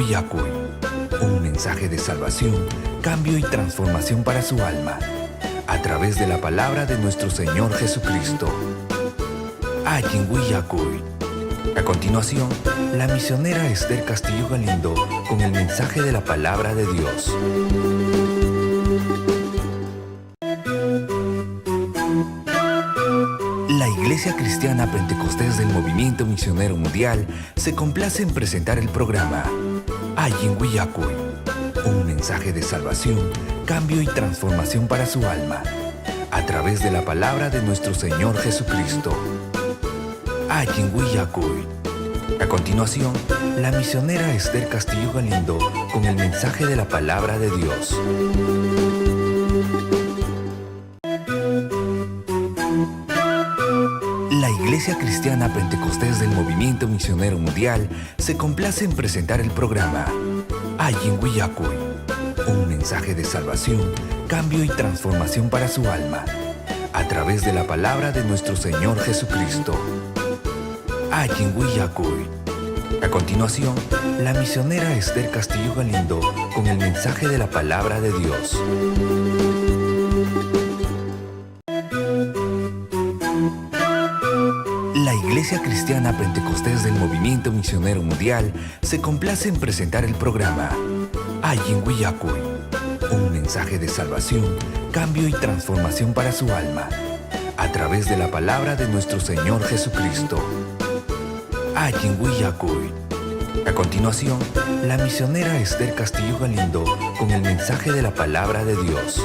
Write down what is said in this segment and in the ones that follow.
Willakuy, un mensaje de salvación, cambio y transformación para su alma, a través de la palabra de nuestro Señor Jesucristo. Allin Willakuy. A continuación, la misionera Esther Castillo Galindo con el mensaje de la palabra de Dios. La Iglesia Cristiana Pentecostés del Movimiento Misionero Mundial se complace en presentar el programa Allin Willakuy, un mensaje de salvación, cambio y transformación para su alma, a través de la palabra de nuestro Señor Jesucristo. Allin Willakuy. A continuación, la misionera Esther Castillo Galindo con el mensaje de la palabra de Dios. La Iglesia Cristiana Pentecostés del Movimiento Misionero Mundial se complace en presentar el programa Allin Willakuy, un mensaje de salvación, cambio y transformación para su alma, a través de la palabra de nuestro Señor Jesucristo. Allin Willakuy. A continuación, la misionera Esther Castillo Galindo con el mensaje de la palabra de Dios. La Iglesia Cristiana Pentecostés del Movimiento Misionero Mundial se complace en presentar el programa Allin Willakuy, un mensaje de salvación, cambio y transformación para su alma, a través de la palabra de nuestro Señor Jesucristo. Allin Willakuy. A continuación, la misionera Esther Castillo Galindo con el mensaje de la palabra de Dios.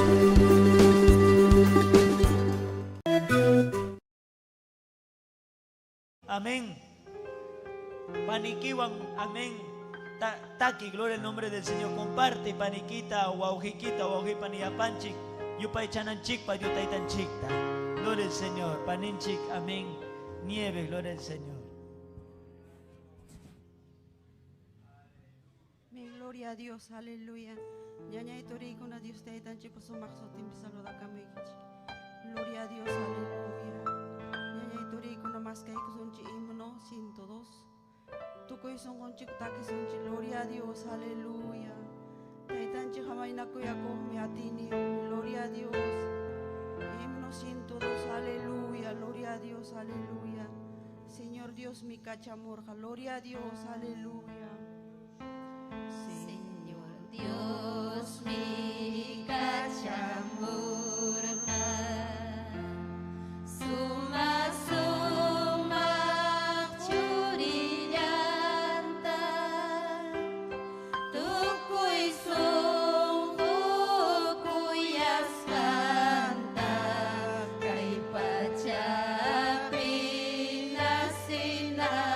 Amén. Panikiwan, amén. Taki, gloria al nombre del Señor. Comparte paniquita, waujiquita, waujipanyapanchik, yupaychananchikpa, yutaytanchikta. Gloria al Señor. Paninchik, amén. Nieve, gloria al Señor. Mi gloria a Dios, aleluya. Ñañay turikuna Dios taytanchikpa sumaq sutinpi saludakamuykichik. Gloria a Dios, aleluya. Ñañay turikuna maskaykusunchik himno 102. Tukuy sunqunchik takisunchik, gloria a Dios, aleluya. Taytanchik hamaynakuyakuqmi atiniyuqmi, gloria a Dios. Himno 102, aleluya, gloria a Dios, aleluya. Señor Dios mi kachamurqa, gloria a Dios, aleluya. Señor Dios mi kachamurqa, sumaq sumaq churillanta, tukuy sunqu kuyasqanta, kay pachapi nacinanpaq.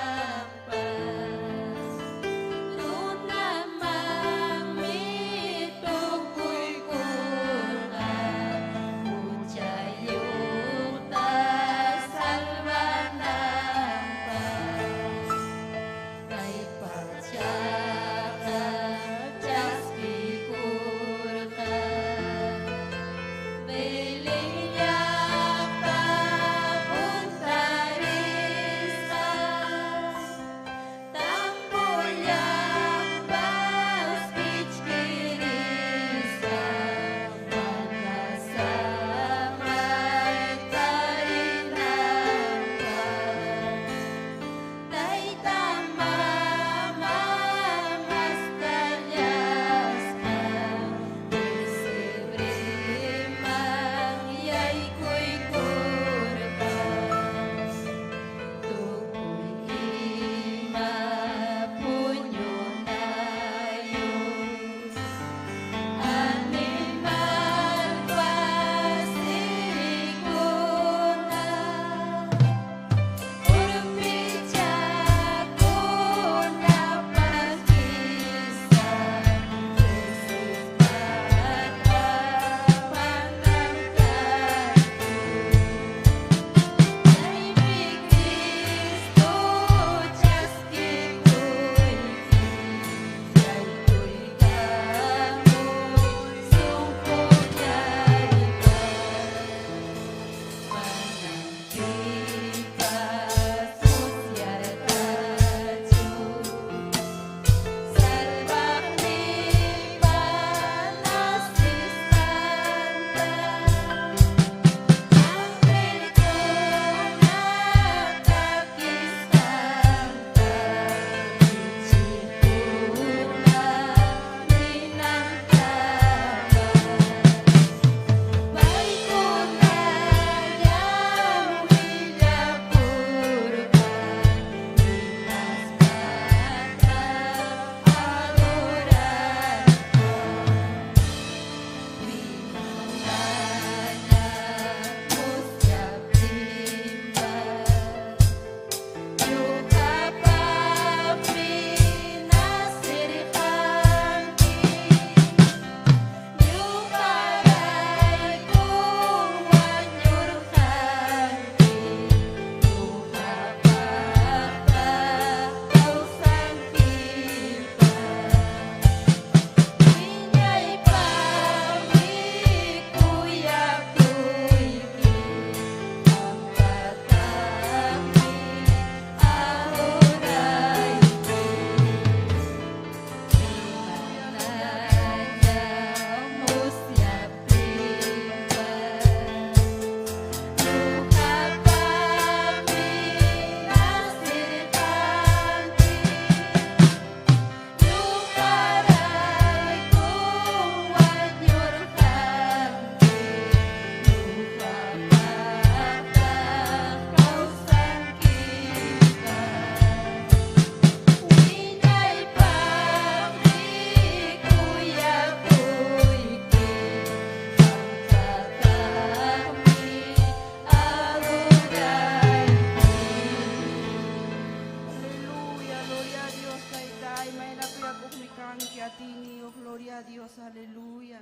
Kanki atiyniyuq, gloria a Dios, aleluya.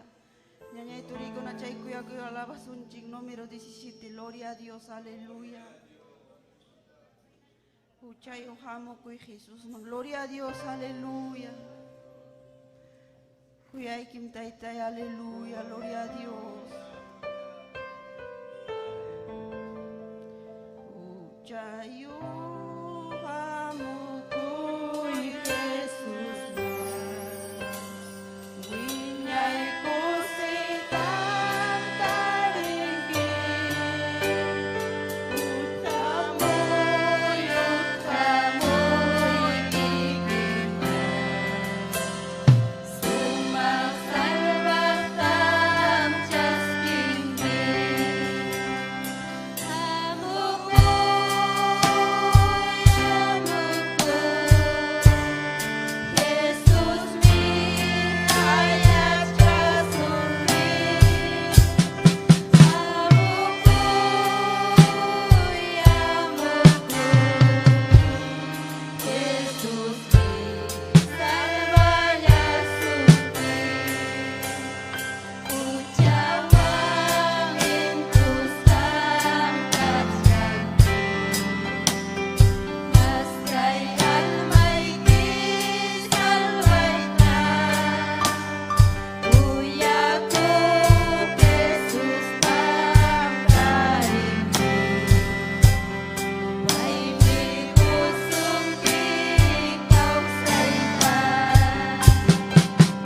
Ñañay turikuna chay kuyakuy alabasunchik número 17, gloria a Dios, aleluya. Huchayuq hamukuy Jesusman, gloria a Dios, aleluya. Kuyaykim taytay, aleluya, gloria a Dios. Huchayuq hamukuy Jesusman, wiñay kusiytam tarinki. Utqamuy, utqamuy kikiyman, Sumaq salvaqtam chaskinki. Hamukuy, hamukuy, Jesusmi qayachkasunki. Hamukuy, hamukuy, Jesusmi salvallasunki. Huchawan intusqam kachkanki, maskay almayki salvayta. Kuyakuq Jesustam tarinki, paymi qusunki kawsayta.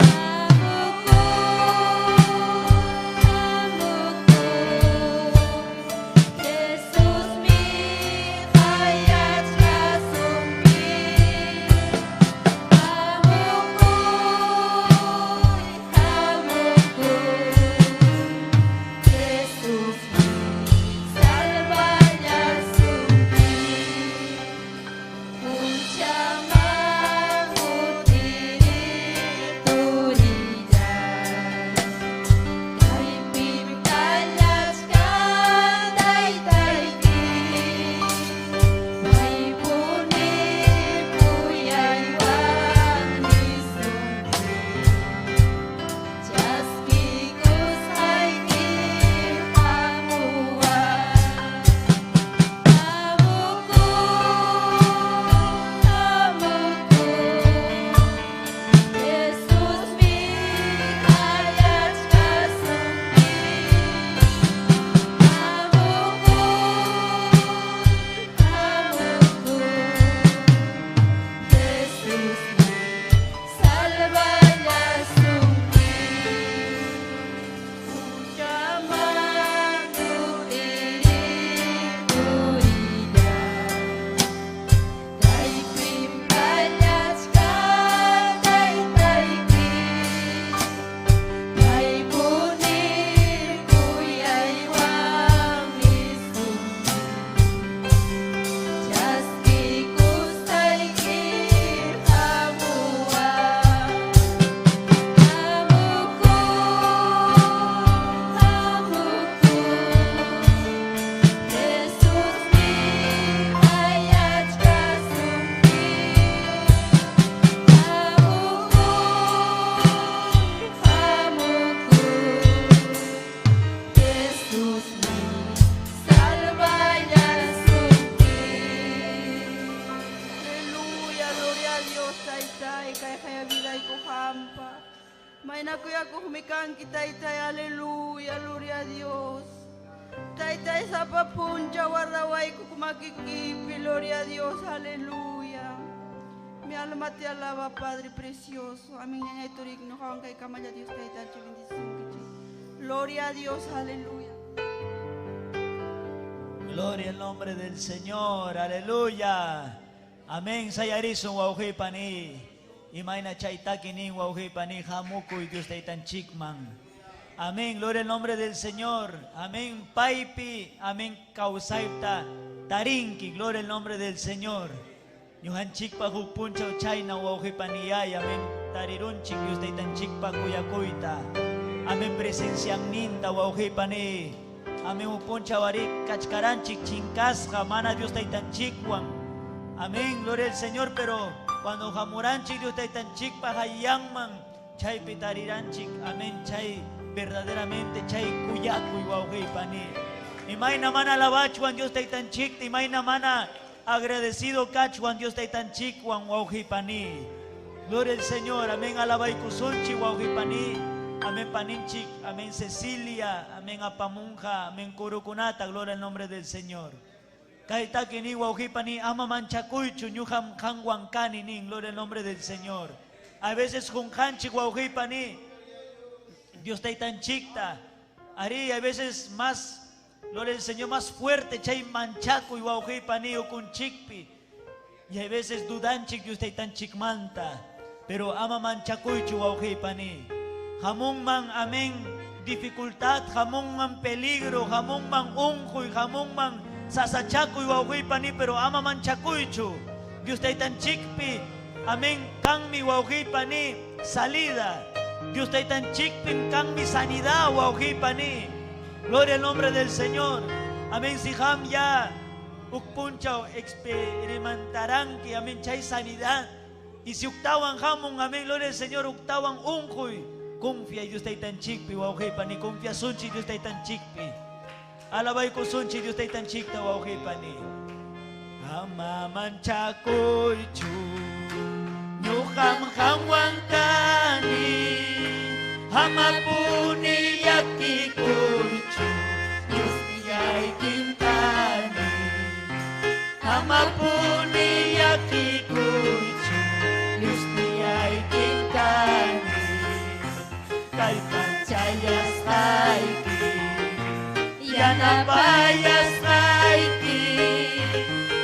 Hamukuy, hamukuy, Jesusmi qayachkasunki. Hamukuy, hamukuy, Jesusmi salvallasunki. Huchaman kutiriq turillay, kaypim kallachkan taytayki. Paypuni kuyaywan nisunki, chaskikusqayki hamuway. Hamukuy, hamukuy, Jesusmi qayachkasunki. Hamukuy, hamukuy, Jesusmi salvallasunki. Huchaman kutiriq turillay, kaypim kallachkan taytayki. Paypuni kuyaywan nisunki, chaskikusqayki hamuway. Hamukuy, hamukuy, Jesusmi qayachkasunki. Hamukuy, hamukuy, Jesusmi salvallasunki. Aleluya, gloria a Dios, taytay, kay vidayku qampa. Mayna kuyakuqmi kanki, taytay, aleluya, gloria a Dios. Taytay sapa punchaw guardawayku makikipi, gloria a Dios, aleluya. Mi alma te alaba, Padre precioso. Amén, ñañay turikuna, kay kamalla Dios, taytanchik bendisunkichik. Gloria a Dios, aleluya. Gloria al nombre del Señor, aleluya. Amén. Sayarisun wawqipani. Imayna chay taki nin wawqipani hamukuy Dios taytanchikman. Amén. Gloria al nombre del Señor. Amén. Paypi. Amén. Kawsayta tarinki. Gloria al nombre del Señor. Ñuqanchikpa huk punchaw chayna wawqipaniyay. Amén. Tarirunchik Dios taytanchikpa kuyakuyta. Amén. Presencianninta wawqipani. Amén. Huk punchaw ari kachkaranchik chinkasqa mana Dios taytanchikwan. Amén. Gloria al Señor, pero Cuando hamuranchik Dios taytanchikpa hayanman chaypi tariranchik, amén, chay verdaderamente chay kuyakuy wawqipani. Imayna mana alabachwan Dios taytanchikta, imayna mana agradecido kachwan Dios taytanchikwan wawqipani. Gloria al Señor, amén, alabaykusunchik wawqipani. Amén paninchik, amén Cecilia, amén apamunja, amén kurukunata, gloria al nombre del Señor. Kaytaki ni wawqipani ama manchakuychu ñuqam qanwan kani nin, gloria al nombre del Señor. A veces qunqanchik wawqipani Dios taytanchikta. Ari, a veces más, gloria al Señor, más fuerte chay manchakuy wawqipani ukunchikpi. Y a veces dudanchik Dios taytanchikmanta. Pero ama manchakuychu wawqipani. Hamunman, amén, dificultad, hamunman peligro, hamunman unquy, hamunman sasachakuy wawqipani, pero ama manchakuychu. Dios taytanchikpi, amén, kanmi wawqipani, salida. Dios taytanchikpim kanmi sanidad wawqipani. Gloria al nombre del Señor. Amén, si ham ya ukpunchaw experimentarán que amén chay sanidad. Y si uktawan hamun, amén, gloria al Señor, uktawan unquy. Confía Dios taytanchikpi wawqipani, confía sunchi Dios taytanchikpi. Alabaykusunchi Dios taytanchikta wawqipani. Ama manchakuychu, ñuqam qanwan kani. Amapuni llakikuychu, Diosniyaykim kani. Amapuni llakikuychu, Diosniyaykim kani. Kallpachayasqayki, yanapayasqayki,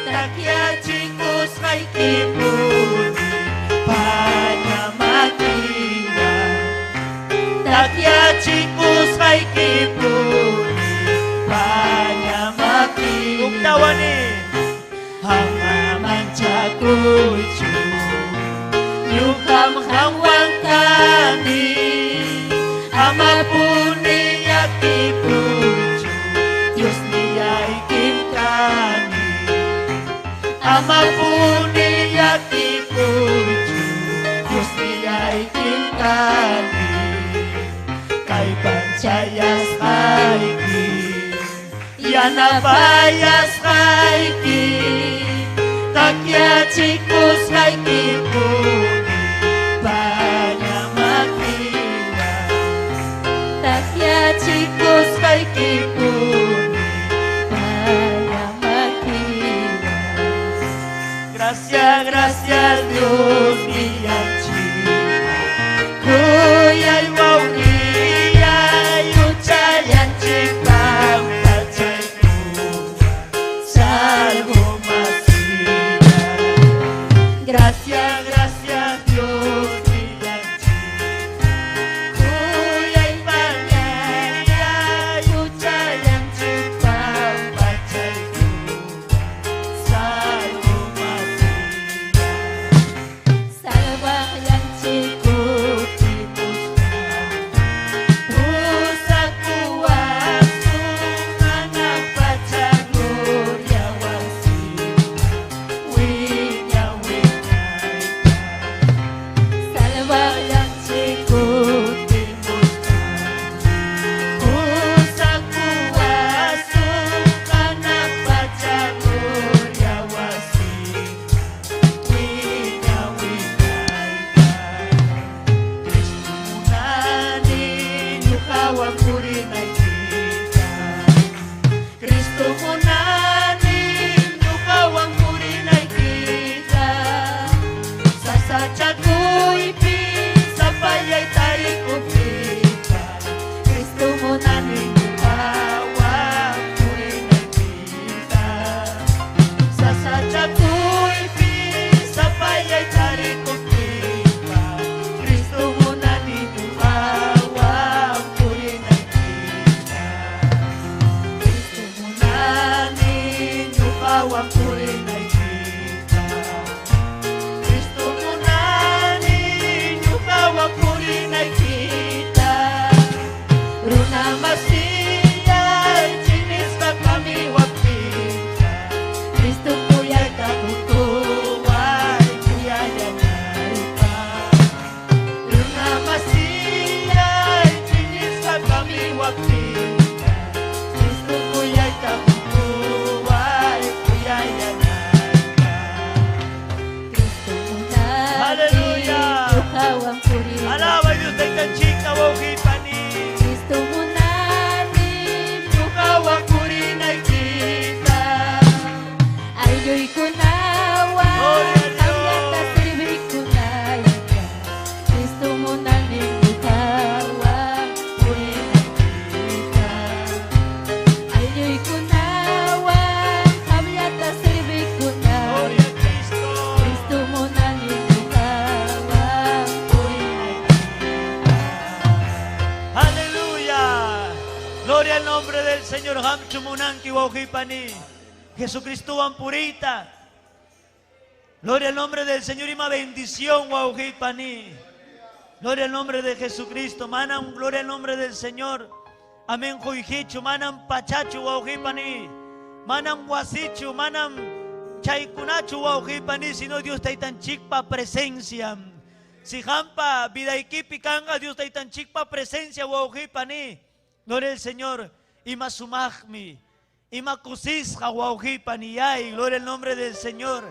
takyachikusqaykipuni, paña makiwan. Takyachikusqaykipuni, paña makiwan. Uktawani, ama manchakuychu, ñuqam qanwan kani. Amapuni llakikuychu, Diosniyaykim kani. Amapuni llakikuychu, Diosniyaykim kani. Kallpachayasqayki, yanapayasqayki, takyachikusqaykipuni, paña makiwan. Takyachikusqaykipuni, paña makiwan. Gracias, gracias Dios nillanchik. Kuyay wawqiyay, huchallanchik pampachaykuwan, salvo masiyay. Gracias, gracias Dios nillanchik. Kuyay wawqiyay, huchallanchik pampachaykuwan, salvo masiyay. Salvaqllanchik kutimuspa, Pusakuwasun hanaq pacha gloria wasiman, wiña wiñayta. Salvaqllanchik kutimuspa, Pusakuwasun hanaq pacha gloria wasiman, wiña wiñayta. Cristo munani ñuqawan purinaykita. Cristo munani ñuqawan purinaykita. Sasachakuypi sapallay tarikuptiyqa, Cristo munani ñuqawan purinaykita. Sasachakuypi sapallay tarikuptiyqa, Cristo munani ñuqawan purinaykita. Runamasinay chiñisqa kamiwaptinqa Cristo kuyayta qukuway kuyayanayta. Cristo munani Aleluya. ñuqawan purina. Alaba Dios taytanchikta wawqipani. Cristo munani Ñuqawan purinaykita. Aylluykunawan Gloria a Dios. qamllata servikunayta. Cristo munani ñuqawan purinaykita. Aylluykunawan qamllata Gloria servikunayta. a Cristo. Cristo munani ñuqawan purinaykita. Aleluya. Gloria al nombre del Señor. Hamchu munanki wawqipani. Jesucristo purita. Gloria al nombre del Señor y ma bendición wawqipani. Gloria al nombre de Jesucristo. Manam gloria al nombre del Señor. Amén huyhichu, manam pachachu wawqipani. Manam wasichu, manam chaykunachu wawqipani, sino Dios taytanchikpa presencia. Si hampa vidaykipi kanqa Dios taytanchikpa presencia wawqipani. Gloria al Señor. Ima sumaqmi, ima kusisqa wawqipani yay. Gloria al nombre del Señor.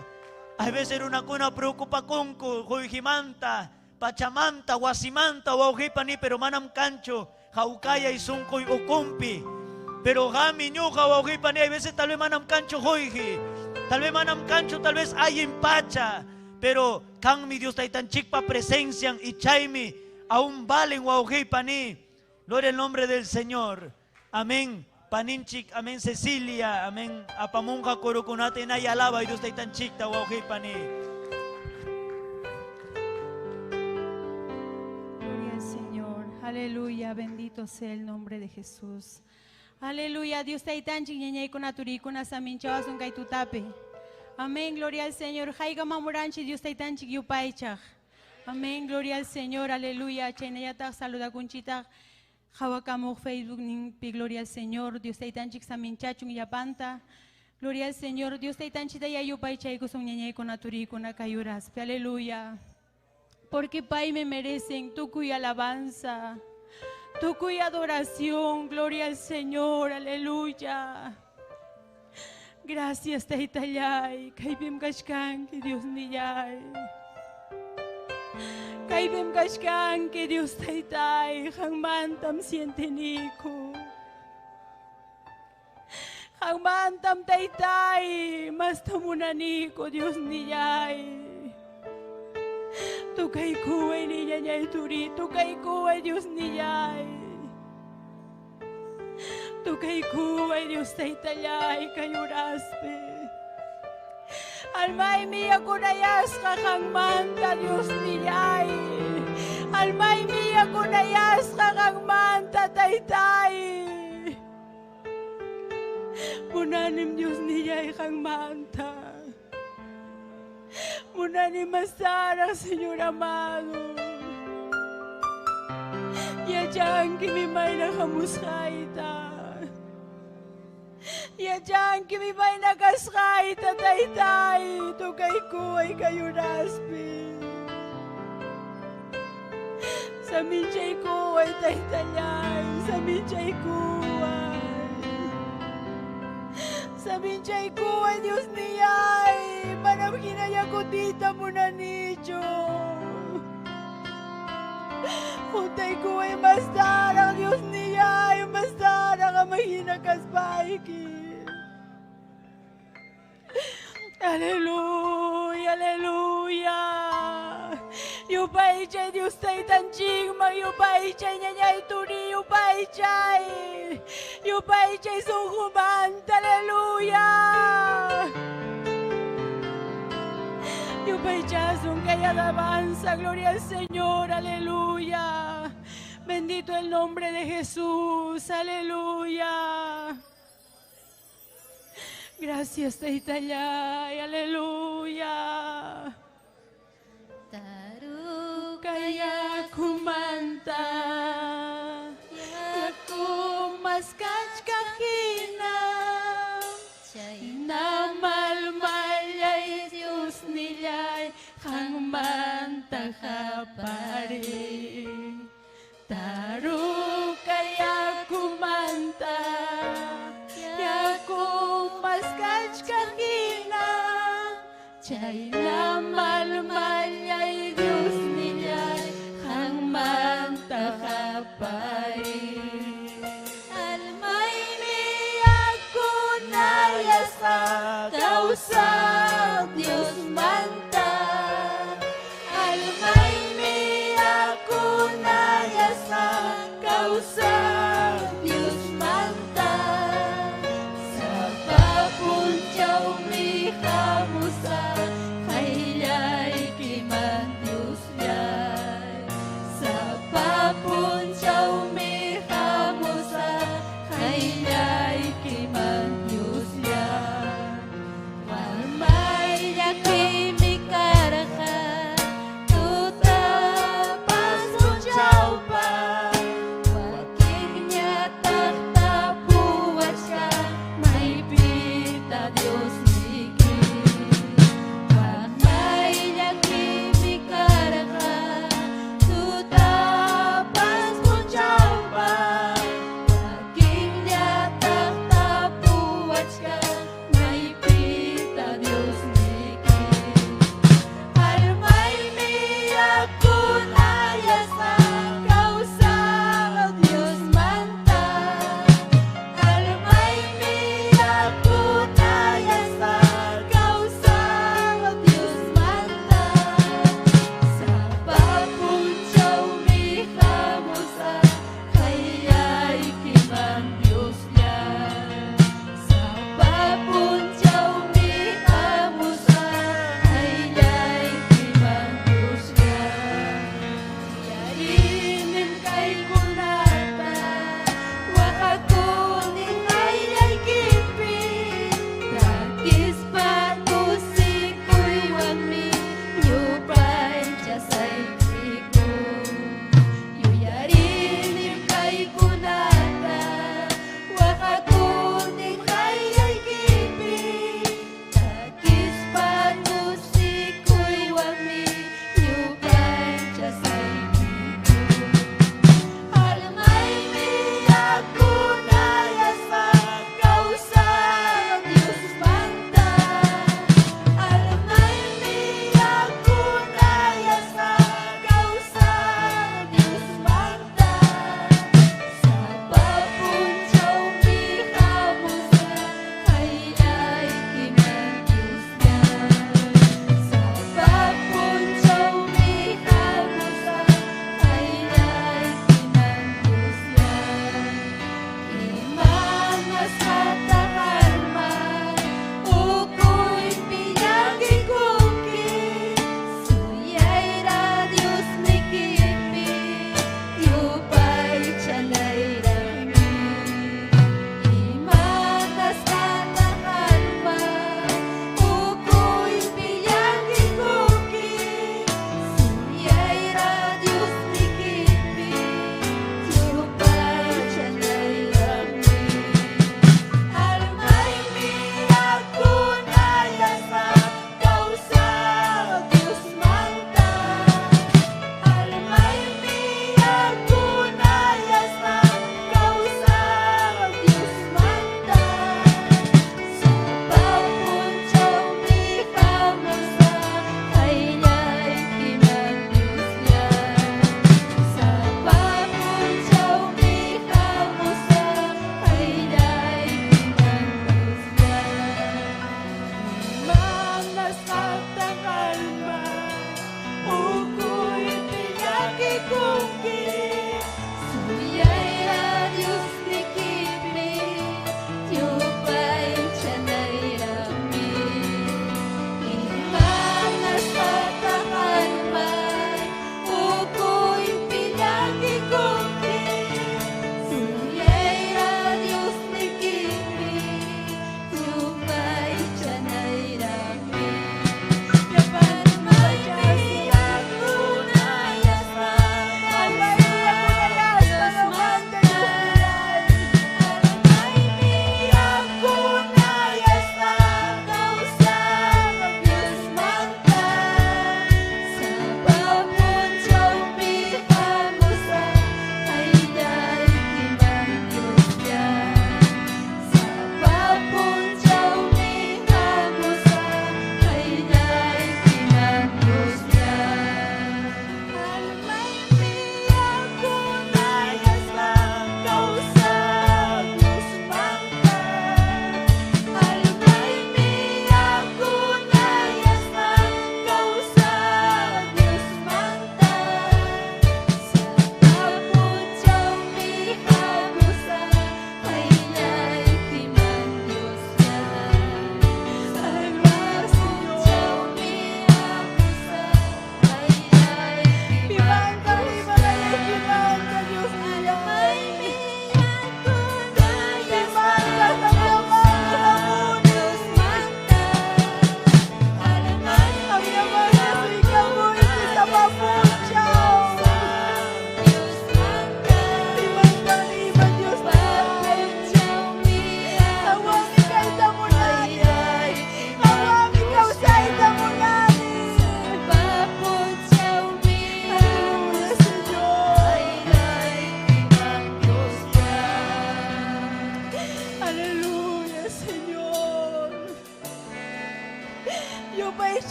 A veces runakuna preocupakunku quyjimanta, pachamanta, wasimanta wawqipani, pero manam kanchu hawkayay sunquy ukumpi. Pero qami ñuqa wawqipani, hay veces tal vez manam kanchu quyji, tal vez manam kanchu, tal vez hay en pacha, pero kan mi Dios taytanchikpa presencia y chaymi aún valen wawqipani. Gloria al nombre del Señor. Amén. Paninchik, amén Cecilia, amén. Apamunja kurukunata inay alaba y Dios taytanchikta wawqipani. Gloria al Señor. Aleluya, bendito sea el nombre de Jesús. Aleluya, Dios taytanchik ñañaykuna turikuna saminchawasun kay tutapi. Amén, gloria al Señor. Jaiga mamuranchi Dios taytanchik yupaychaq. Amén, gloria al Señor. Aleluya. Chaynallataq saludakunchitaq. Hawakamuq Facebook ninpi gloria al Señor. Dios taytanchik saminchachun llapanta. Gloria al Señor. Dios taytanchita yayupaychaykusun ñañaykuna turikuna kayuraspi. Aleluya. Porque Pai me merecen tukuy alabanza, tukuy adoración, gloria al Señor, aleluya. Gracias, Taytallay, kaypim kachkanki, Dios nillay. Kaypim kachkanki, Dios Taytay, qanmantam sienteniku. Qanmantam Taytay, masta munaniku, Dios nillay. Tukaykuway niñañay turi, tukaykuway Dios nillay. Tukaykuway Dios taytallay kayuraspi. Almay miya kunayasqa qanmanta Dios nillay. Almay miya kunayasqa qanmanta taytay. Munanim Dios nillay qanmanta. Munani masara, Señor amado. Yachanki mi mayna hamusqayta. Yachanki mi mayna kasqayta, taytay. Tukaykuway kayuraspi. Saminchaykuway, taytallay. Saminchaykuway. Saminchaykuway, Dios niyay. Manam hinayakutita munanicho. Juntaykuway mastaraq, Dios niyay. Mastaraq amahina kaspayki. Aleluya, aleluya. Yupaychay Dios taytanchikman, yupaychay ñañay turi, yupaychay. Yupaychay sunqumanta, aleluya. Yupaychasun que hay alabanza, gloria al Señor, aleluya. Bendito el nombre de Jesús, aleluya. Gracias, Taytallay, aleluya. Kayakumanta, yakumas kachkajina, namalmalay Dios nillay, qanmanta hapari. punchawmi hamusaq qayllaykiman Dioslla. Warmay llakiymi karqa tutapas punchawpas, wakinñataq tapuwachkan maypita Diosniyki. Warmay llakiymi karqa tutapas punchawpas.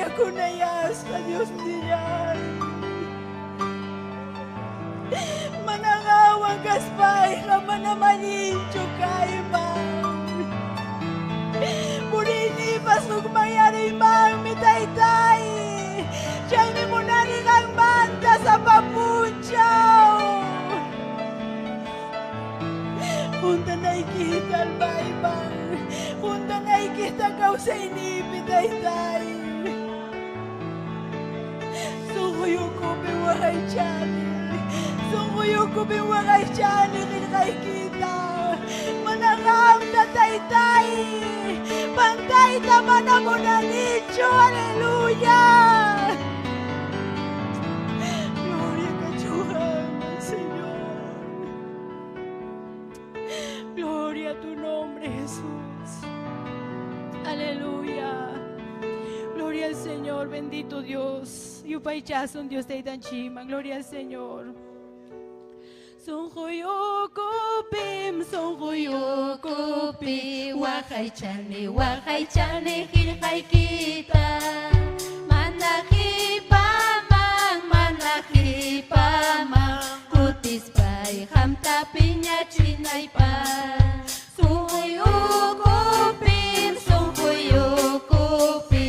Yakunayasqa Diosnillay. Mana qanwan kaspayqa manam allinchu kayman. Puriynipas hukmanyaruymanmi Taytay. Chaymi munani qanmanta sapa punchaw. Juntanaykita almayman, juntanaykita kawsayniypi Taytay. Sunquyukupi waqaychani, sunquyukupi waqaychani qillqaykita. Mana qamta Taytay, pantayta mana munanichu, aleluya. Gloria kachun Señor. Gloria a tu nombre, Jesús. Aleluya. Gloria al Señor, bendito Dios. Yupaychasun Dios taytanchikman. Gloria al Señor. Sunquyukupim, sunquyukupi waqaychani, waqaychani qillqaykita. Mana qipaman, mana qipaman, kutispay qamta piñachinaypaq. Sunquyukupim, sunquyukupi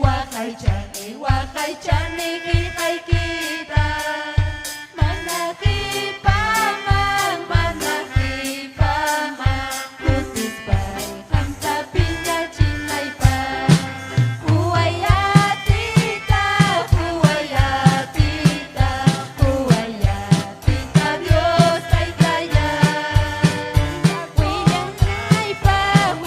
waqaychani, waqaychani qillqaykita. Mana qipaman, mana qipaman, kutispay qamta piñachinaypaq. Huwayatita, huwayatita, huwayatita Dios Taytalla. Willanaypaq,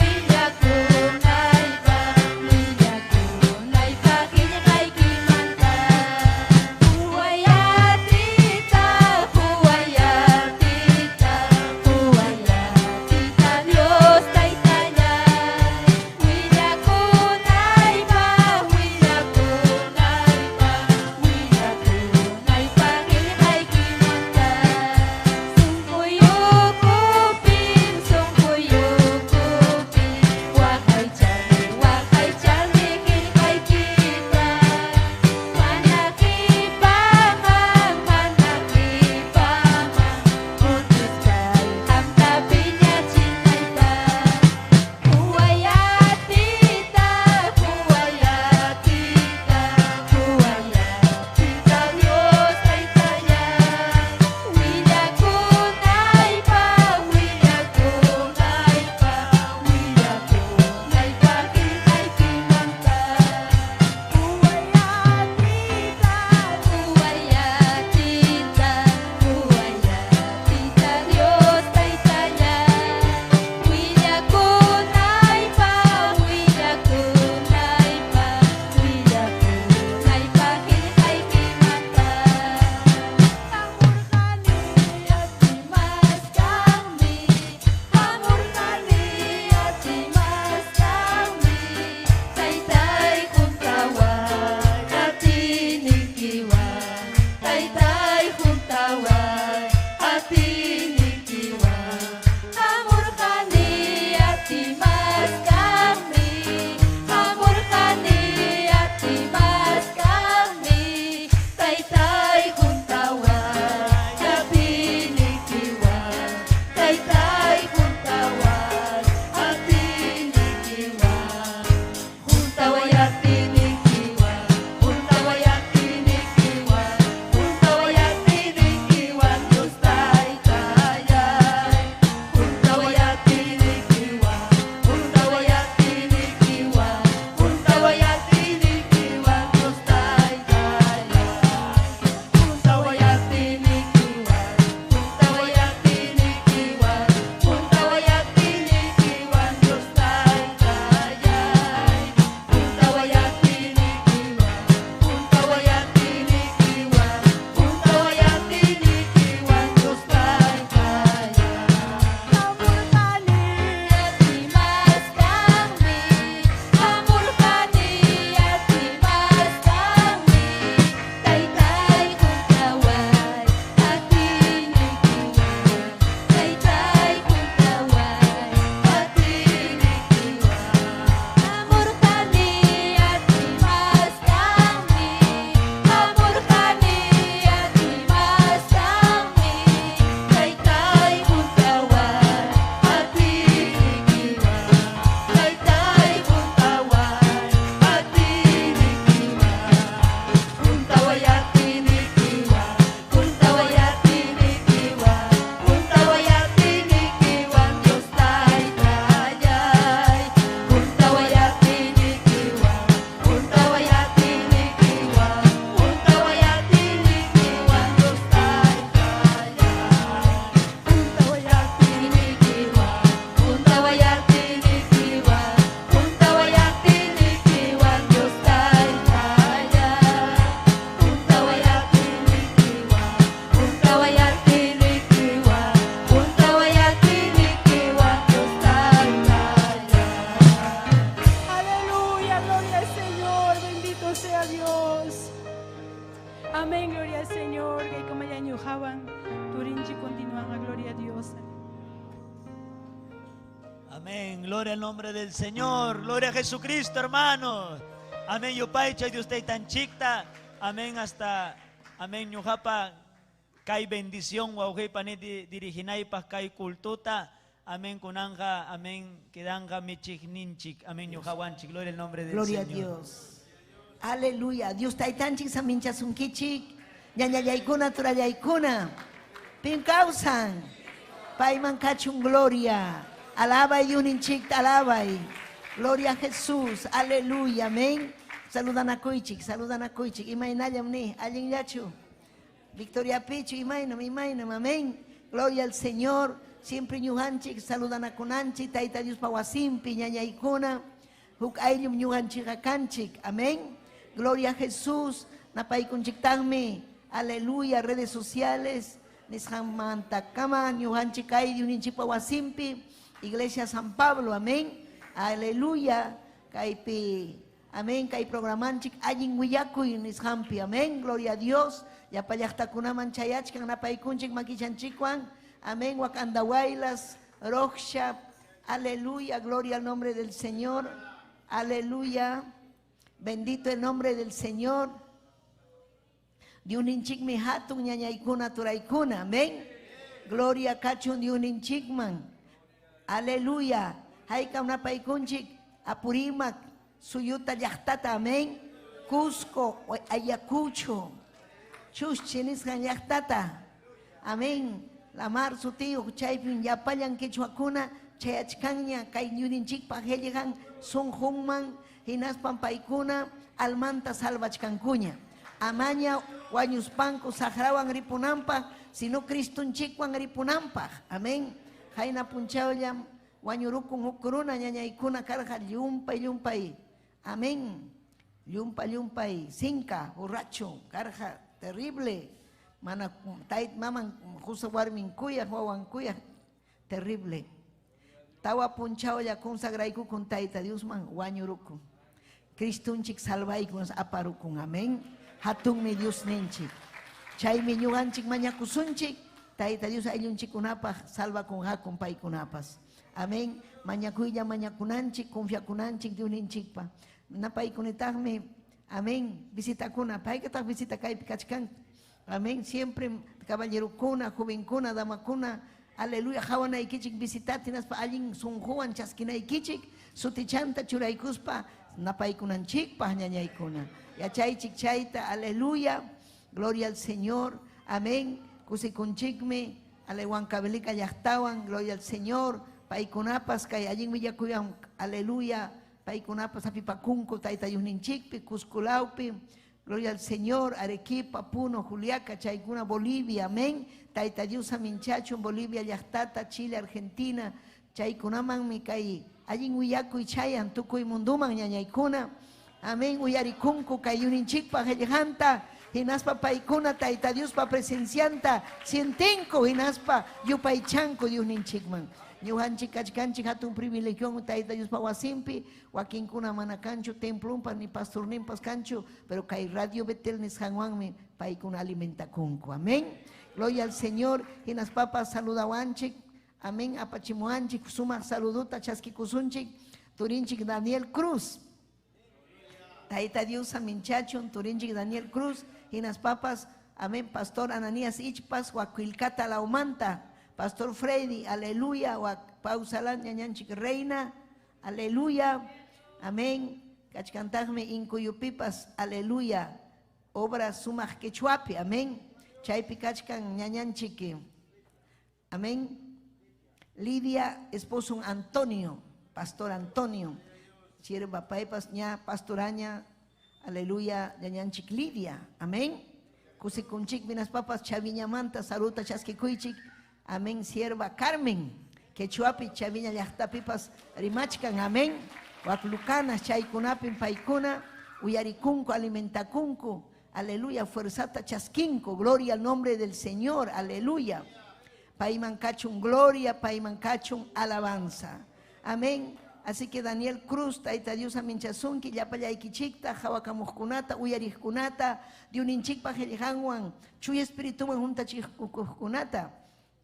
Amén. Gloria al nombre del Señor. Gloria a Jesucristo, hermanos. Amén. Yupaychay Dios taytanchikta. Amén. Hasta amén. Ñuqapa kay bendición wawqipani diriginaypaq kay cultuta. Amén. Kunanqa. Amén. Quedanqa michiqninchik. Amén. Ñuqawanchik. Gloria al nombre del Gloria a Señor. Dios. Aleluya. Dios taytanchik saminchasunkichik. Ñañallaykuna turallaykuna. Pim kawsan. Payman kachun gloria. Alabay Diosninchikta, alabay. Gloria a Jesús. Aleluya. Amén. Saludanakuychik, saludanakuychik. Imaynallam ni, allinllachu. Victoria Pichu, imaynam, imaynam, amén. Gloria al Señor. Siempre ñuqanchik saludanakunanchik, Tayta Diospa wasinpi, ñañaykuna. Huk ayllum ñuqanchikqa kanchik. Amén. Gloria a Jesús. Napaykunchiktaqmi. Aleluya. Redes sociales. Nisqanmantakama ñuqanchik kay Diosninchikpa wasinpi. Iglesia San Pablo. Amén. Aleluya. Kaypi. Amén. Kay programanchik allin willakuy nisqanpi. Amén. Gloria a Dios. Llapa llaqtakunaman chayachkan napaykunchik makichanchikwan. Amén. Wak Andahuaylas, Roksha. Aleluya. Gloria al nombre del Señor. Aleluya. Bendito el nombre del Señor. Diosninchikmi hatun ñañaykuna turaykuna. Amén. Gloria kachun Diosninchikman. Aleluya. Haykam napaykunchik Apurímac, suyuta llaqtata. Amén. Cusco, Ayacucho. Chuschi nisqan llaqtata. Amén. Lamar sutiyuq chaypim llapallan quechuakuna chayachkanña kay Diosninchikpa qillqan sunqunman hinaspan paykuna almanta salvachkankuña. Amaña wañuspanku saqrawan ripunanpaq, sino Cristunchikwan ripunanpaq. Amén. Hayna punchawllam wañurukun huk runa ñañaykuna karqa llumpay llumpay. Amén. Llumpay llumpay. Sinka, borracho, karqa terrible. Mana tayt maman qusa warmin kuyaq, wawan kuyaq, terrible. Tawa punchawlla consagraykukun Tayta Diosman wañurukun. Cristunchik salvaykun aparukun. Amén. Hatunmi Diosninchik. Chaymi ñuqanchik mañakusunchik Tayta Dios ayllunchikkunapaq salvakunqakun paykunapas. Amén. Mañakuylla mañakunanchik, confiakunanchik Diosninchikpa. Napaykunitaqmi, amén, visitakuna, paykataq visita kaypi kachkan. Amén. Siempre caballerokuna, jovenkuna, damakuna, aleluya, hawanaykichik visitati hinaspa allin sunquwan chaskinaykichik, sutichanta churaykuspa napaykunanchikpaq ñañaykuna. Yachaychik chayta, aleluya, gloria al Señor, amén. Kusikunchikmi, Huancavelica llaqtawan, gloria al Señor, paykunapas kay allin willakuyan, aleluya, paykunapas hapipakunku Tayta Diosninchikpi, Cusco-lawpi, gloria al Señor, Arequipa, Puno, Juliaca, chaykuna, Bolivia, amén. Tayta Dios aminchachun, Bolivia llaqtata, Chile, Argentina, chaykunamanmi kay allin willakuy chayan tukuy munduman ñañaykuna. Amén, uyarikunku kay Diosninchikpa qillqanta, hinaspa paykuna Tayta Diospa presencianta sientinku, hinaspa yupaychanku Diosninchikman. Ñuqanchik kachkanchik hatun privilegio Tayta Diospa wasinpi, wakinkuna mana kanchu templumpas ni pastorninpas kanchu, pero kay Radio Betel nisqanwanmi paykuna alimentakunku. Amén. Gloria al Señor. Hinaspapas saludawanchik. Amén. Apachimuanchik sumaq saluduta chaskikusunchik turinchik Daniel Cruz. Tayta Dios aminchachun turinchik Daniel Cruz. Hinaspapas, amén, Pastor Ananías Ichpas, Huacuilcata Laumanta, Pastor Freddy, aleluya, Pausalán ñañanchik Reina, aleluya, amén, kachkantaqmi Inkuyupipas, aleluya, obra sumaq quechuapi, amén, chaypi kachkan ñañanchik, amén, Lidia, esposo Antonio, Pastor Antonio, sierva paypas ña pastoraña, aleluya, ñañanchik Lidia, amén, kusikunchik minaspapas chaviñamanta saluta chaskikuychik, amén, sierva Carmen, quechuapi chaviña llaqtapipas rimachkan, amén, waklukanas chaykunapin paykuna, uyarikunku, alimentakunku, aleluya, fuerzata chasquinco, gloria al nombre del Señor, aleluya, payman kachun gloria, payman kachun alabanza, amén. Así que Daniel Cruz, Tayta Dios aminchasunki, llapallaykichikta, hawakamuqkunata, uyariqkunata, Diosninchikpa qillqanwan, chuya espirituwan juntachikuqkunata,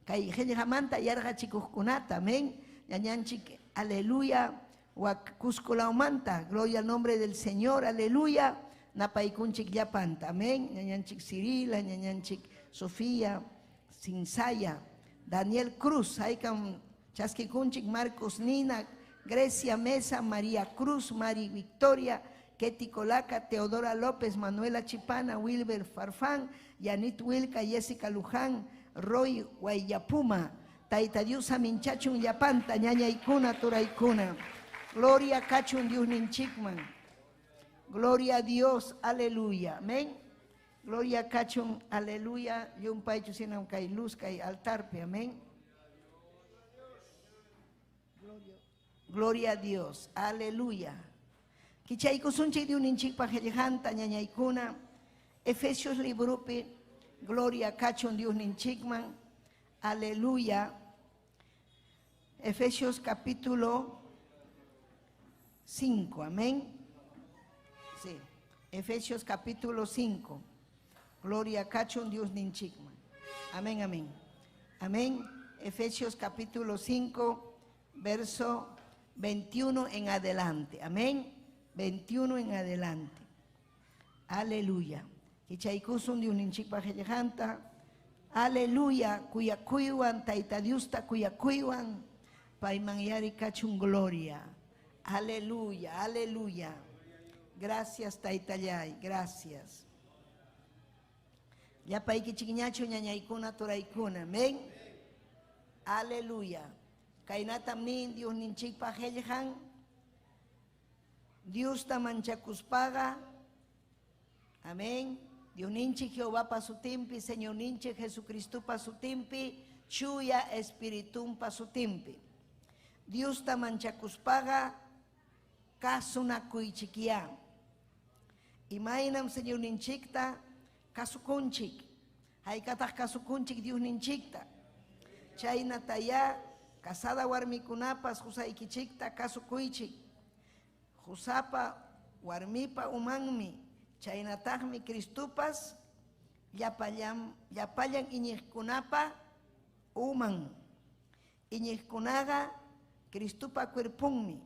kay qillqamanta yarqachikuqkunata, amén. Ñañanchik Aleluya. Wak Cusco lawmanta. Gloria al nombre del Señor. Aleluya. Napaykunchik llapanta. Amén. Ñañanchik Cirila, ñañanchik Sofía, Sinsaya, Daniel Cruz, haykam chaskikunchik Marcos Nina, Grecia Mesa, María Cruz, Mari Victoria, Ketty Colaca, Teodora López, Manuela Chipana, Wilber Farfán, Yanit Wilca, Jessica Luján, Roy Guayapuma, Taita Dios aminchachun llapanta, ñañaykuna, turaykuna. Gloria kachun Dios ninchikman. Gloria a Dios, aleluya. Amén. Gloria kachun, aleluya. Llumpaychu sinam kay luz kay altarpi, amén. Gloria a Dios, aleluya. Kichaykusunchik Diosninchikpa qillqanta ñañaykuna. Efesios libropi, gloria kachun Diosninchikman, aleluya. Efesios capítulo 5, amén. Sí, Efesios capítulo 5. Gloria kachun Diosninchikman. Amén, amén. Amén. Efesios capítulo 5, verso 21 en adelante. Amén. 21 en adelante. Aleluya. Kichaykusun Diosninchikpa qillqanta. Aleluya. Kuyakuywan, Tayta Diosta kuyakuywan. Payman yari kachun gloria. Aleluya, aleluya. Gracias, Taytallay, gracias. Llapaykichikñachu ñañaykuna turaykuna. Amén. Aleluya. Kaynatam nin Diosninchikpa qillqan. Diosta manchakuspaqa. Amén. Diosninchik Jehovapa sutinpi, Señorninchik Jesucristopa sutinpi, Chuya Espiritumpa sutinpi. Diosta manchakuspaqa kasunakuychikyá. Imaynam Señorninchikta kasukunchik. Haykataq kasukunchik Diosninchikta. Chaynatayá casada warmikunapas qusaykichikta kasukuychik. Qusapa warmipa umanmi, chaynataqmi Cristopas llapallan, llapallan iñiqkunapa uman. Iñiqkunaqa Cristopa cuerponmi,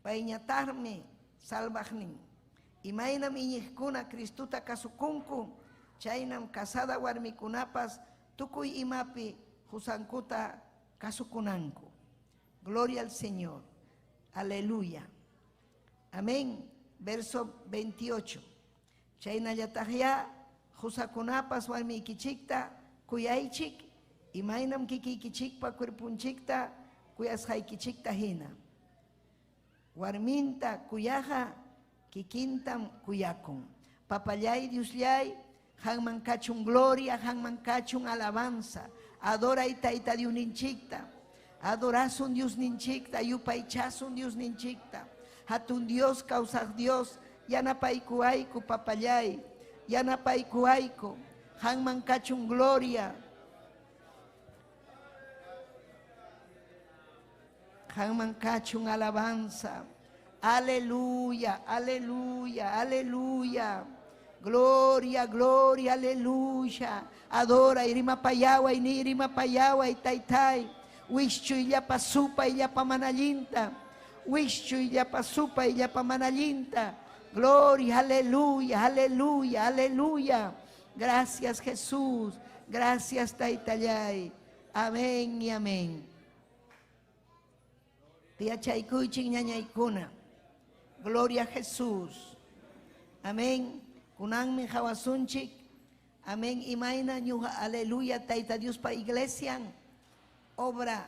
payñataqmi salvaqnin. Imaynam iñiqkuna Cristota kasukunku, chaynam casada warmikunapas tukuy imapi qusankuta kasukunanku. Gloria al Señor. Aleluya. Amén. Verso 28. Chaynallataqyá qusakunapas warmiykichikta kuyaychik, imaynam kikiykichikpa cuerpunchikta kuyasqaykichikta hina. Warminta kuyaqa kikintam kuyakun. Papallay Diosllay, qanman kachun gloria, qanman kachun alabanza. Adoray Tayta Diosninchikta. Adorasun Diosninchikta, yupaychasun Diosninchikta. Hatun Dios, kawsaq Dios, yanapaykuwayku papallay, yanapaykuwayku, qanman kachun gloria. Qanman kachun alabanza. Aleluya, aleluya, aleluya. Gloria, gloria, aleluya. Adora, rimapayaway, ni rimapayaway, taytay. Wischuy llapa supay, llapa manallinta. Wischuy llapa supay, llapa manallinta. Gloria, aleluya, aleluya, aleluya. Gracias, Jesús. Gracias, Taytallay. Amén y amén. Tiyachaykuychik ñañaykuna. Gloria a Jesús. Amén. Kunanmi hawasunchik. Amén. Imayna ñuqa aleluya Tayta Diospa iglesian obra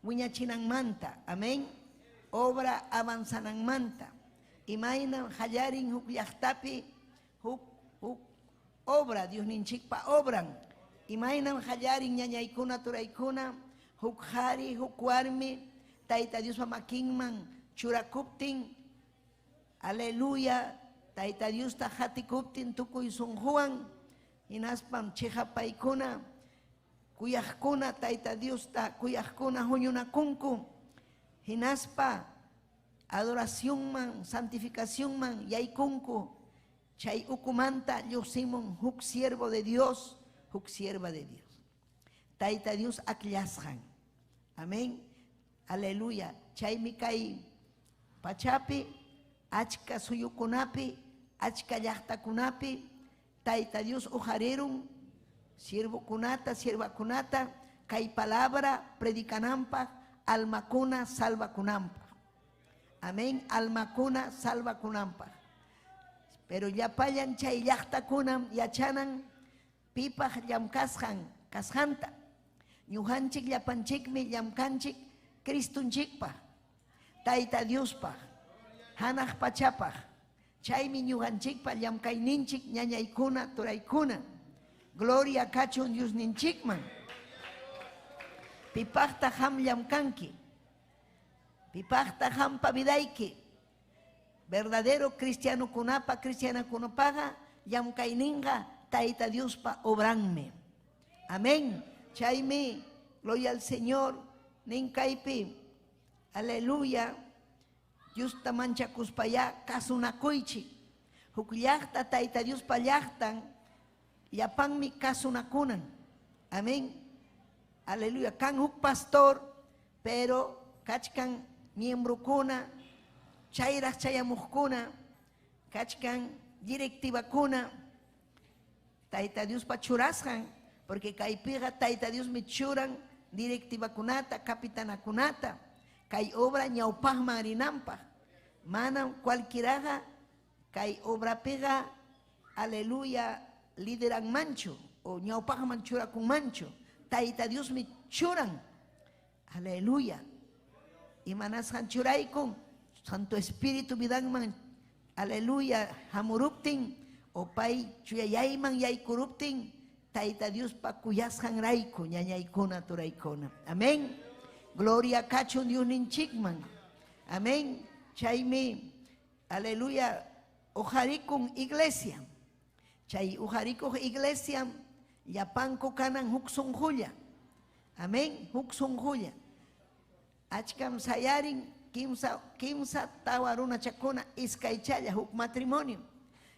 wiñachinanmanta. Amén. Obra avanzananmanta. Imayna hallarin huk llaqtapi huk huk obra Diosninchikpa obran. Imaynam hallarin ñañaykuna turaykuna huk qhari huk warmi Tayta Diospa makinman churakuptin. Aleluya. Tayta Diosta hatikuptin tukuy sunquwan hinaspam chiqapaykuna kuyaqkuna Tayta Diosta kuyaqkuna huñunakunku hinaspa adoracionman santificacionman yaykunku chay ukumanta lluqsimun huk siervo de Dios, huk sierva de Dios. Tayta Dios akllasqan. Amén. Aleluya. Chaymi kay pachapi, achka suyukunapi, achka llaqtakunapi, Tayta Dios uqarirun siervokunata, siervakunata, kay palabra predicananpaq, almakuna salvakunanpaq. Amén, almakuna salvakunanpaq. Pero llapallan chay llaqtakunam yachanan pipaq llamkasqan kasqanta. Ñuqanchik llapanchikmi llamkanchik Cristonchikpaq, Tayta Diospaq, hanaq pachapaq. Chaymi ñuqanchikpa llamkayninchik ñañaykuna, turaykuna. Gloria kachun Diosninchikman. Pipaqtaq qam llamkanki? Pipaqtaq qampa vidayki? Verdadero cristianokunapa, cristianakunapaqa llamkayninqa Tayta Diospa obranmi. Amén. Chaymi, gloria al Señor, nin kaypi, aleluya, Diosta manchakuspayá kasunakuychik. Huk llaqta Tayta Diospa llaqtan llapanmi kasunakunan. Amén. Aleluya. Kan huk pastor, pero kachkan miembrokuna, chayraq chayamuqkuna, kachkan directivakuna, Tayta Diospa churasqan, porque kaypiqa Tayta Diosmi churan directivakunata, capitanakunata, kay obra ñawpaqman rinanpaq. Manam cualquieraqa kay obrapiqa, aleluya, lideranmanchu o ñawpaqman churakunmanchu. Tayta Diosmi churan. Aleluya. Imanasqan churaykun Santo Espíritu vidanman, aleluya, hamuruptin o pay chuyayayman yaykuruptin, Tayta Diospa kuyasqanrayku, ñañaykuna, turaykuna. Amén. Gloria kachun Diosninchikman. Amén. Chaymi, aleluya, uqarikun iglesia. Chay uqarikuq iglesia llapanku kanan huk sunqulla. Amén. Huk sunqulla. Achkam sayarin kimsa, kimsa tawa runachakuna iskaychalla huk matrimonio.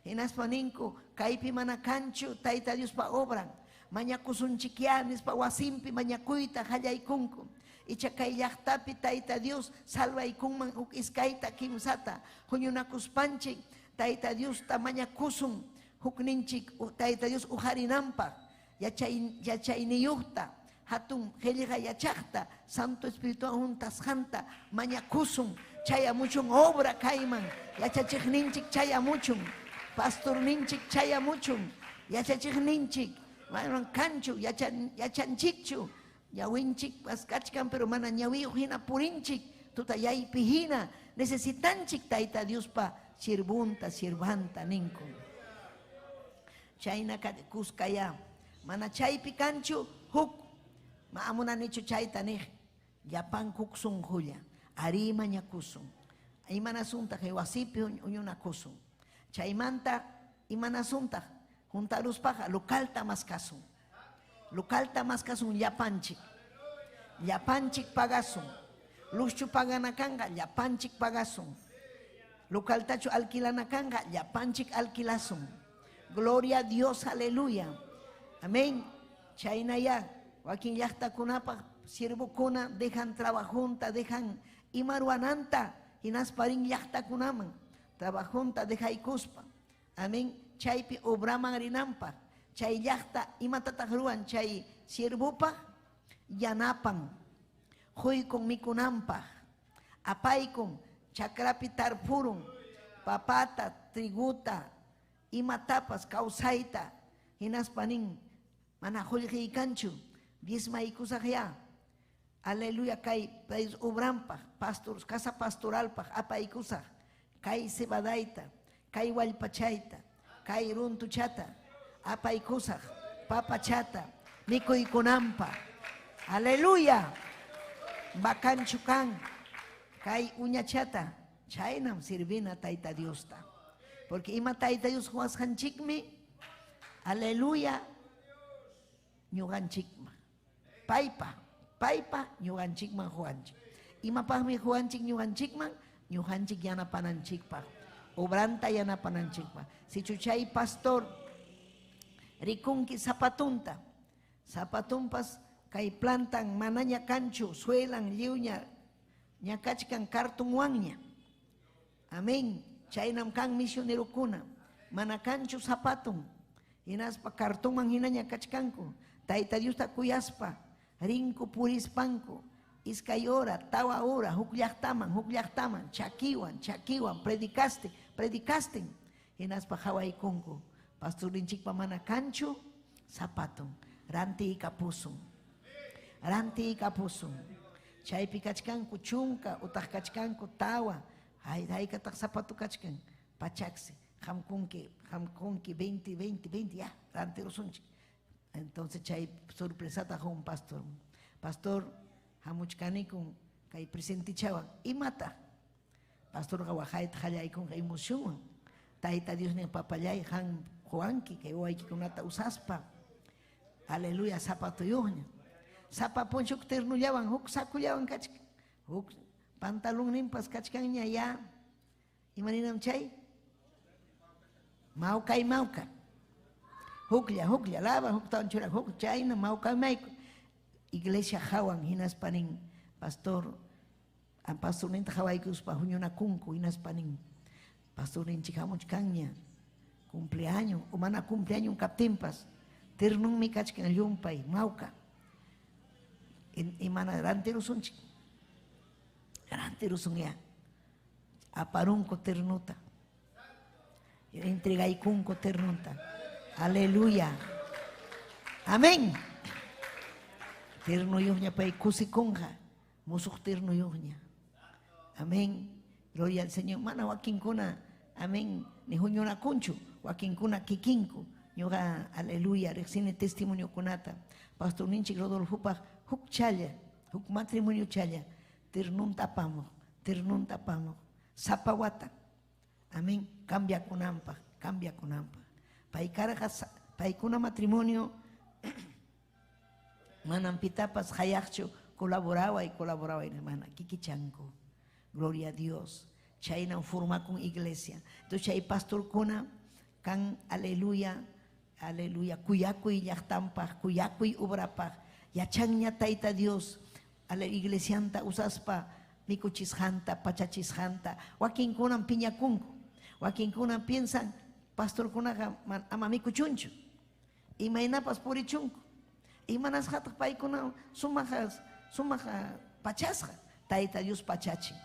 Hinaspa ninku, kaypi mana kanchu Tayta Diospa obran. Mañakusunchikyá nispa wasinpi mañakuyta qallaykunku. Icha kay llaqtapi Tayta Dios salvaykunman huk iskayta kimsata huñunakuspanchik Tayta Diosta mañakusun hukninchik Tayta Dios uqarinanpaq yachay yachayniyuqta hatun qillqa yachaqta Santo Espirituwan huntasqanta mañakusun chayamuchun obra kayman yachachiqninchik chayamuchun pastorninchik chayamuchun yachachiqninchik manan kanchu yachanchikchu ñawinchikpas kachkan pero mana ñawiyuq hina purinchik tutayaypi hina necesitanchik Tayta Diospa siervunta siervanta ninku. Chayna kuskayá mana chaypi kanchu huk ma'amunanichu chayta niq llapan huk sunqulla arí mañakusun imanasuntaq wasipi huñunakusun chaymanta imanasuntaq juntaruspaqa localta maskasun localta maskasun llapanchik llapanchik pagasun luzchu pagana kanqa llapanchik pagasun localtachu alquilana kanqa llapanchik alquilasun. Gloria a Dios, aleluya. Amén. Chaynayá wakin llaqtakunapaq siervokuna dejan trabajunta, dejan ima ruwananta hinaspa rin llaqtakunaman trabajunta dejaykuspa. Amén. Chaypi obraman rinanpaq. Chay llaqta imatataq ruwan chay siervopaq yanapan quykun mikunanpaq, apaykun chakrapi tarpurun papata, triguta, imatapas kawsayta hinaspa nin mana qullqiy kanchu diezmaykusaqyá. Aleluya kay obranpaq, pastor, casa pastoralpaq apaykusaq kay cebadayta, kay wallpachayta, kay runtuchata apaykusaq papachata mikuykunanpaq. Aleluya. Bakanchu kan kay uñachata chaynam sirvina Tayta Diosta. Porque ima Tayta Dios quwasqanchikmi, aleluya, ñuqanchikman. Paypa, paypa ñuqanchikman quwanchik. Imapaqmi quwanchik ñuqanchikman? Ñuqanchik yanapananchikpaq, obranta yanapananchikpaq. Sichu chay pastor rikunki zapatunta, zapatunpas kay plantan manaña kanchu, suelan lliwña Ña kachkan cartonwanña. Amén. Chaynam kan misionerokuna. Mana kanchu zapaton. Hinaspa cartonman hinaña kachkanku. Tayta Diosta kuyaspa. Rinku purispanku. Iskay hora, tawa hora, huk llaqtaman, huk llaqtaman, chakiwan, chakiwan, predicaste, predicasten. Hinaspa hawaykunku. Pastorninchikpa mana kanchu zapaton. Rantiykapusun. Rantiykapusun. Chaypi kachkanku chunka, utaq kachkanku tawa. Hay, haykataq zapato kachkan. Pachaksi. Qamkunki, qamkunki 20, 20, 20, ya, rantirusunchik. Entonces chay sorpresata un pastor. Pastor, hamuchkanikun kay presentichawan. Imata? Pastorqa waqayta qallaykunqa emocionwan. Tayta Dios nin papallay han quwanki kay wawaykikunata usaspa. Aleluya, zapatuyuqña. Sapa punchaw huk ternullawan, huk sakullawan kachkan. Huk pantalonninpas kachkanña ya. Imaninam chay? Mawkay mawka. Huklla, huklla, lava, huktawan churak, huk chayna mawkay mayku. Iglesia hawan hinaspa nin pastor, pastorninta hawaykuspa huñunakunku hinaspa nin pastorninchik hamuchkanña cumpleaños o mana cumpleaños kaptinpas ternunmi kachkan llumpay mawka. Imana rantirusunchik. Rantirusun ya. Aparunku ternuta. Entregaykunku ternunta. Aleluya. Amén. Ternuyuqña pay kusikunqa. Musuq ternuyuqña. Amén. Gloria al Señor. Mana wakinkuna, amén, ni huñunakunchu, wakinkuna kikinku. Ñuqa, aleluya, riqsini testimoniokunata. Pastorninchik Rodolfopaq huk challa, huk matrimonio challa, ternunta apamuq, ternunta apamuq, sapa wata. Amén, cambiakunanpaq, cambiakunanpaq. Pay karqa, paykuna matrimonio manam pitapas hayaqchu colaboraway, colaboraway, hermana, kikichanku. Gloria a Dios. Chaynam formakun iglesia. Entonces chay pastorkuna kan, aleluya, aleluya, kuyakuy llaqtanpaq, kuyakuy obrapaq, yachanña Tayta Dios, a la iglesianta usaspa mikuchisqanta, pachachisqanta, wakinkunam piñakunku, wakinkunam piensan pastorkunaqa ama mikuchunchu, imaynapas purichunku, imanasqataq paykuna sumaq sumaq pachasqa, Tayta Dios pachachin.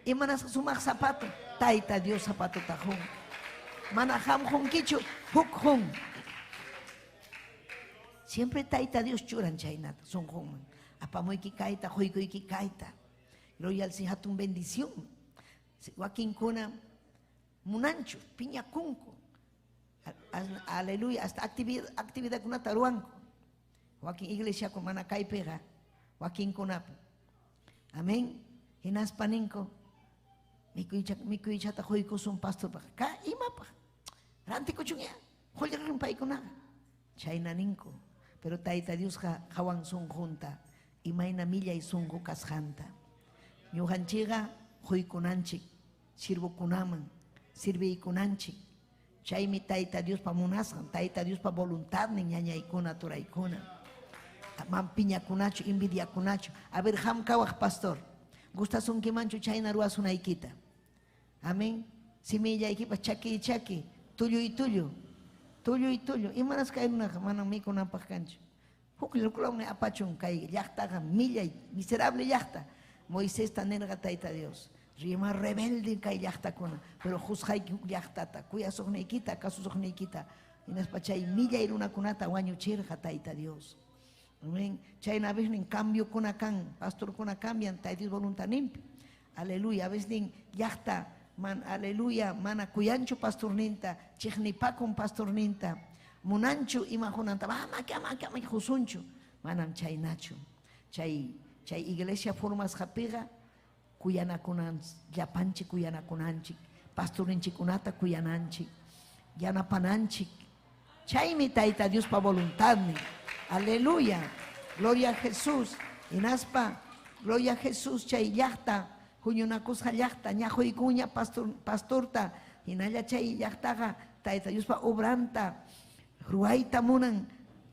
Imanasqa sumaq zapato, Tayta Dios zapatota qun. Mana qam qunkichu, huk qun. Siempre Tayta Dios churan chaynata sunqunman. Apamuyki kayta, quykuyki kayta. Gloria al Señor, hatun bendición. Wakinkuna munanchu, piñakunku. Aleluya, hasta actividadkunata ruwanku. Wakin iglesiakuna mana kaypiqa, wakinkunapi. Amén. Hinaspa ninku, mikuychata quykusun pastorpaq. Ka imapaq? Rantikuchunya, qullqin paykunaqa. Chayna ninku. Pero Tayta Diosqa qawan sunqunta, imayna millay sunqu kasqanta. Ñuqanchikqa quykunanchik, sirvokunaman, sirviykunanchik. Chaymi Tayta Diospa munasqan, Tayta Diospa voluntadnin ñañaykuna, turaykuna. Man piñakunachu, envidiakunachu. A ver, ham kawaq pastor, gustasunkimanchu chayna ruwasunaykita. Amén. Simillaykipas chaki chaki, tulluy tullu, tulluy tullu. Imanasqa kay runaqa manam mikunanpaq kanchu. Huk luklawnmi apachun kay llaqtaqa millay, miserable llaqta. Moisesta nirqa Tayta Dios, rima rebelde kay llaqtakuna, pero juzgayki huk llaqtata, kuyasuqniykita, kasusuqniykita. Hinaspa chay millay runakunata wañuchirqa Tayta Dios. Amén. Chayna a veces cambiokuna kan, pastorkuna cambian, Tayta Dios voluntadninpi. Aleluya, a veces llaqta, man, aleluya, mana kuyanchu pastorninta, chiqnipakun pastorninta, munanchu ima hunanta, ama ama ama husunchu, manam chaynachu. Chay chay iglesia formasqapiqa kuyanakunan, llapanchik kuyanakunanchik, pastorninchikkunata kuyananchik, yanapananchik. Chaymi Tayta Diospa voluntadnin. Aleluya. Gloria a Jesús. Hinaspa, gloria a Jesús, chay llaqta, huñunakusqa llaqta, ñaquykuña pastor, pastorta, hinalla chay llaqtaqa Tayta Diospa obranta, ruwayta munan,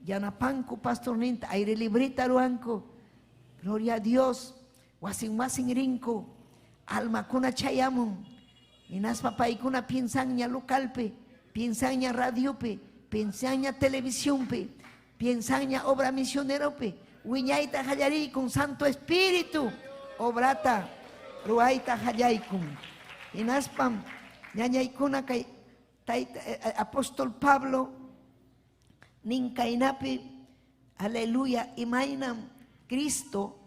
yanapanku pastorninta, aire librita ruwanku. Gloria a Dios. Wasin wasin rinku, almakuna chayamun. Hinaspa paykuna piensanña localpi, piensanña radiopi, piensanña televisionpi, piensanña obra misioneropi. Wiñayta qallarikun Santo Espíritu obrata ruwayta qallaykun. Hinaspam ñañaykuna kay tayta apóstol Pablo nin kaynapi, aleluya, imaynam Cristo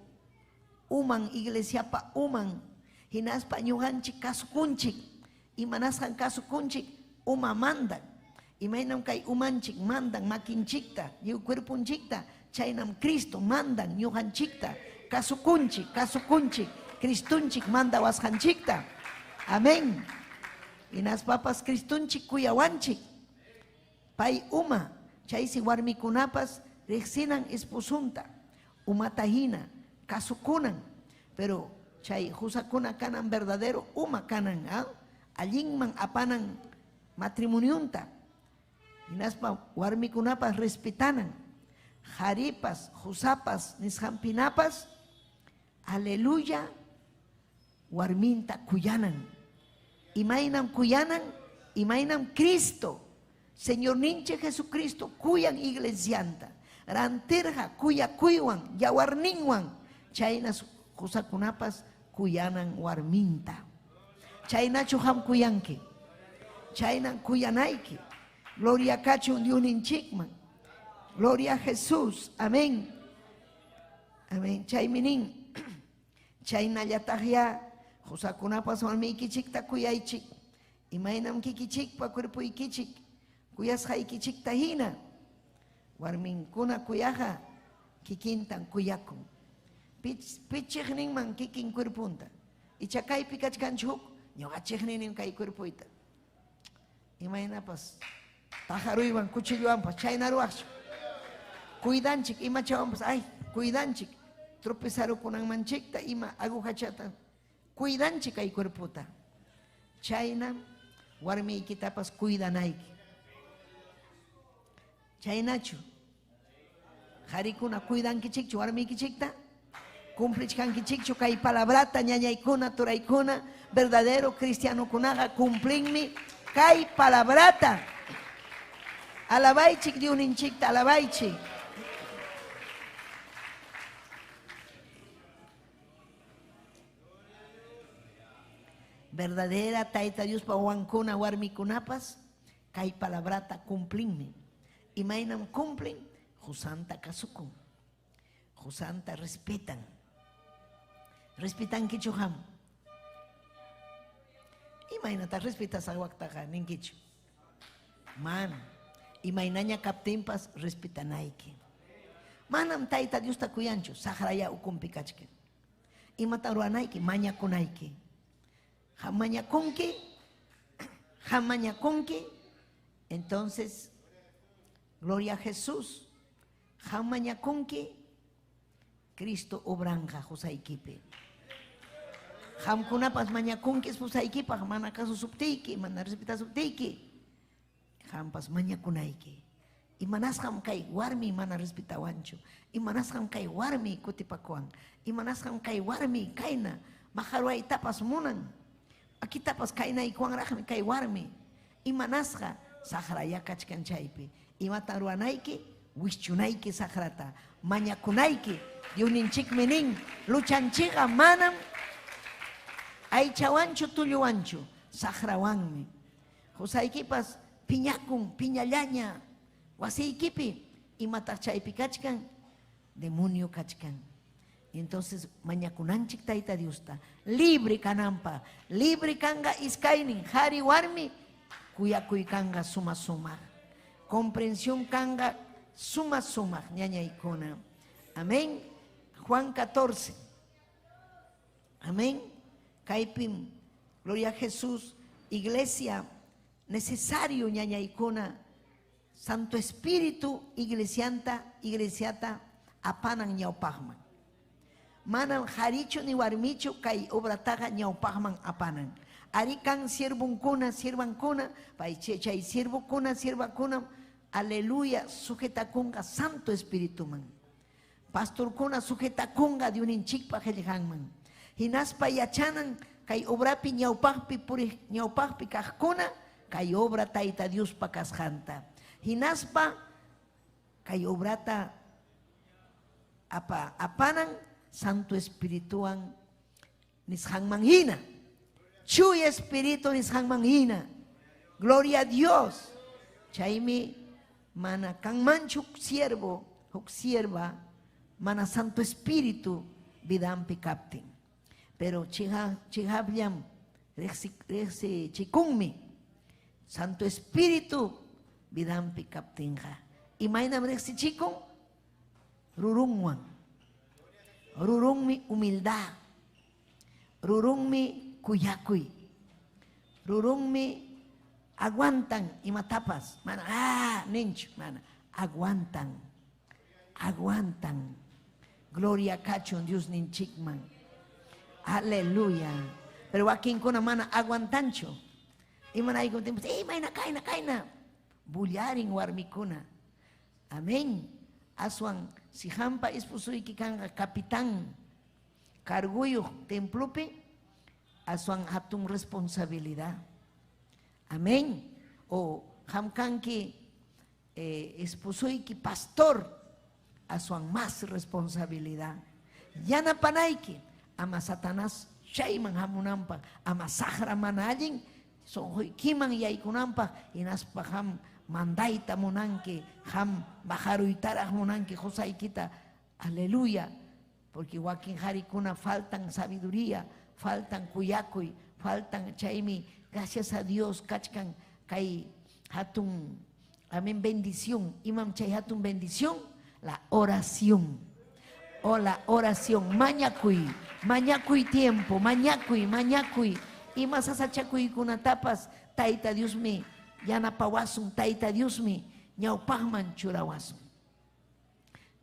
uman, iglesiapa uman, hinaspa ñuqanchik kasukunchik, imanasqan kasukunchik, uma mandan. Imaynam kay umanchik mandan makinchikta, lliw cuerponchikta, chaynam Cristo mandan ñuqanchikta, kasukunchik, kasukunchik, Cristonchik mandawasqanchikta. Amén. Hinaspapas Cristonchik kuyawanchik. Pay uma, chaysi warmikunapas riqsinan esposunta, umata hina, kasukunan. Pero chay qusakuna kanan verdadero uma kanan, ¿ah? Allinman apanan matrimonionta. Hinaspa warmikunapas respetanan. Qharipas, qusapas, nisqanpinapas, aleluya, warminta kuyanan. Imaynam kuyanan, imaynam Cristo, Señorninchik Jesucristo kuyan iglesianta. Rantirqa kuyakuywan, yawarninwan, chaynas qusakunapas kuyanan warminta. Chaynachu qam kuyanki? Chaynan kuyanayki. Gloria kachun Diosninchikman. Gloria a Jesús. Amén. Amén. Chaymi nin, chaynallataqyá qusakunapas warmiykichikta kuyaychik. Imaynam kikichikpa cuerpoykichik kuyasqaykichikta hina. Warminkuna kuyaqa kikintan kuyakun. Pichiqninman kikin cuerponta. Icha kaypi kachkanchu huk, ñuqa chiqninim kay cuerpoyta. Imaynapas pajaruywan cuchillowanpas chayna ruwaqchu. Cuidanchik imachawanpas, ay, cuidanchik tropezarukunanmanchikta ima agujachata. Cuidanchik kay cuerpota. Chayna warmiykitapas cuidanayki. Chaynachu? Qharikuna cuidankichikchu warmiykichikta? Cumplichkankichikchu kay palabrata ñañaykuna, turaykuna? Verdadero cristianokunaqa cumplinmi kay palabrata. Alabaychik Diosninchikta, alabaychik. Verdadera Tayta Diospa wawankuna warmikunapas kay palabrata cumplinmi. Imaynam cumplin? Qusanta kasukun. Qusanta respetan. Respetankichu qam? Imaynata respetasaq waktaqa ninkichu? Mana. Imaynaña kaptinpas respetanayki. Manam Tayta Diosta kuyanchu, saqraya ukunpi kachkan. Imatan ruwanayki? Mañakunayki. Qam mañakunki, qam mañakunki, entonces, gloria a Jesús, qam mañakunki, Cristo obranqa qusaykipi. Qamkunapas mañakunki esposaykipaq mana kasusuptiyki, mana respetasuptiyki, qampas mañakunayki. Imanasqam kay warmi mana respetawanchu? Imanasqam kay warmi kutipakuwan? Imanasqam kay warmi kayna maqaruwaytapas munan? Akitapas kaynaykuwanraqmi kay warmi. Imanasqa saqraya kachkan chaypi. Imatan ruwanayki? Wischunayki saqrata. Mañakunayki. Diosninchikmi nin, luchanchikqa manam aychawanchu tulluwanchu, saqrawanmi. Qusaykipas piñakun, piñallaña wasiykipi, imataq chaypi kachkan? Demonio kachkan. Entonces mañakunanchik Tayta Diosta libre kananpaq. Libre kanqa iskaynin, qhari warmi, kuyakuy kanqa suma sumaq. Comprensión kanqa suma sumaq ñañaykuna. Amén. Juan 14. Amén. Kaypim, gloria a Jesús, iglesia, necesario ñañaykuna, Santo Espíritu iglesianta, iglesiata apanan ñawpaqman. Manam qharichu ni warmichu kay obrataqa ñawpaqman apanan. Ari kan siervonkuna, siervankuna, pay chay siervokuna, siervakunam, aleluya, sujetakunqa Santo Espirituman. Pastorkuna sujetakunqa Diosninchikpa qillqanman. Hinaspa yachanan kay obrapi ñawpaqpi puriq ñawpaqpi kaqkuna kay obra Tayta Diospa kasqanta. Hinaspa kay obrata apa apanan Santo Espirituwan nisqanman hina. Chuya Espíritu nisqanman hina. Gloria a Dios. Chaymi mana kanmanchu huk siervo, huk sierva, mana Santo Espíritu vidanpi kaptin. Pero chihapllam riqsichikunmi Santo Espíritu vidanpi kaptinqa. Imaynam riqsichikun? Rurunwan. Rurunmi humildad. Rurunmi kuyakuy. Rurunmi aguantan imatapas. Mana ninchu, mana. Aguantan. Aguantan. Gloria kachun Dios ninchikman. Aleluya. Pero wakinkuna mana aguantanchu. Imanayku tiempo, mayna kayna kayna. Bullarin warmikuna. Amén. Aswan si hampa esposuyki kanqa capitán carguyuq templopi, aswan hatun responsabilidad. Amén. O hamkanki esposuyki pastor, aswan más responsabilidad. Yanapanayki ama Satanás chayman hamunanpaq, ama saqra mana allin sunquykiman yaykunanpaq, hinaspa ham mandayta munanki, ham bajaruytaraq munanki qusaykita. Aleluya. Porque wakin harikuna faltan sabiduría, faltan kuyakuy, faltan chaymi, gracias a Dios kachkan kay hatun, amén, bendición. Imam chay hatun bendición, la oración. O la oración, mañakuy, mañakuy tiempo, mañakuy, mañakuy. Ima sasachakuykunatapas, Tayta Diosmi yanapawasun, Tayta Diosmi ñawpaqman churawasun.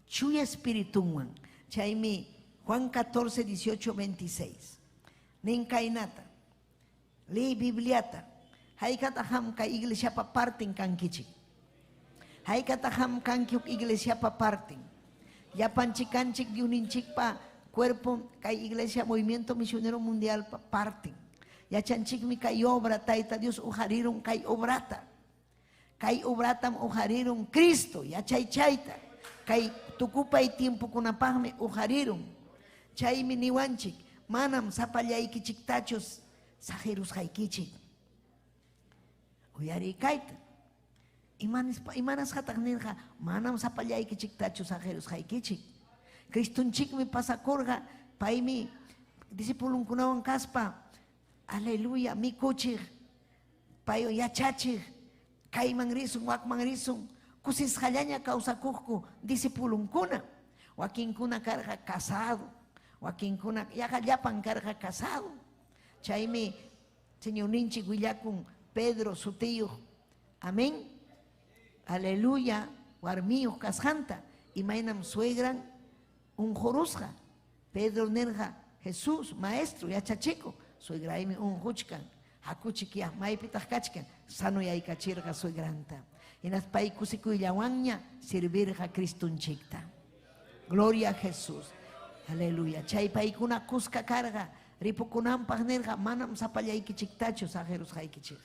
Chuya espiritunwan. Chaymi Juan 14, 18, 26. Nin kaynata. Lii Bibliata. Haykata ham kay iglesiapa partin kankichik. Haykata ham kanki huk iglesiapa partin. Llapanchikanchik Diosninchikpa cuerpo kay iglesia Movimiento Misionero Mundial pa partin. Yachanchikmi kay obra Tayta Dios ujarirun kay obrata. Kay obratam ujarirun Cristo yachay chayta. Kay tukupay tiempokunapaqmi ujarirun. Chaymi niwanchik manam sapallaykichiktachus saqirusqaykichik. Uyariy kayta. Imanasqataq nirqa manam sapallaykichiktachu saqirusqaykichik. Cristonchikmi pasakurqa, paymi discipulunkunawan kaspa, aleluya, mikuchiq, pay yachachiq, kayman risun, wakman risun, kusisqallaña kawsakuqku discipulunkuna. Wakinkuna karqa casado, wakinkuna yaqa llapan karqa casado. Chaymi Señorninchik willakun Pedro sutiyuq, amén, aleluya, warmiyuq kasqanta, imaynam suegran unqurusqa. Pedro nirqa, Jesús, maestro, yachachiku, suegraymi unquchkan, hakuchik ya, maypitaq kachkan, sanoyaykachirqa suegranta. Hinaspa pay kusikuyllawanña servirqa Cristonchikta. Gloria a Jesús. Aleluya. Chay paykuna kuska karqa, ripukunanpaq nirqa, manam sapallaykichiktachu saqirusqaykichik.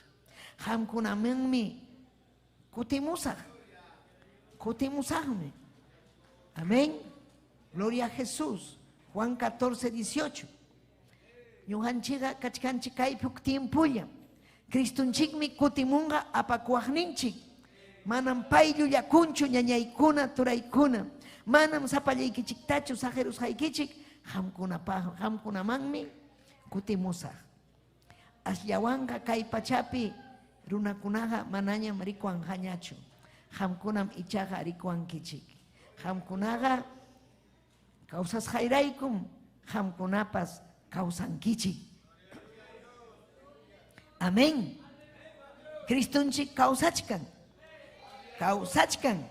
Qamkunamanmi kutimusaq. Kutimusaqmi. Amén. Gloria a Jesús. Juan 14, 18. Ñuqanchikqa kachkanchik kaypi huk tiempolla. Cristonchikmi kutimunqa apakuwaqninchik. Manam pay llullakunchu ñañaykuna turaykuna. Manam sapallaykichiktachu saqirusqaykichik. Qamkunamanmi kutimusaq. Asllawanqa kay pachapi runakunaqa manañam rikuwanqañachu. Qamkunam ichaqa rikuwankichik. Qamkunaqa kawsasqayraykum qamkunapas kawsankichik. Amén. Cristonchik kawsachkan. Kawsachkan.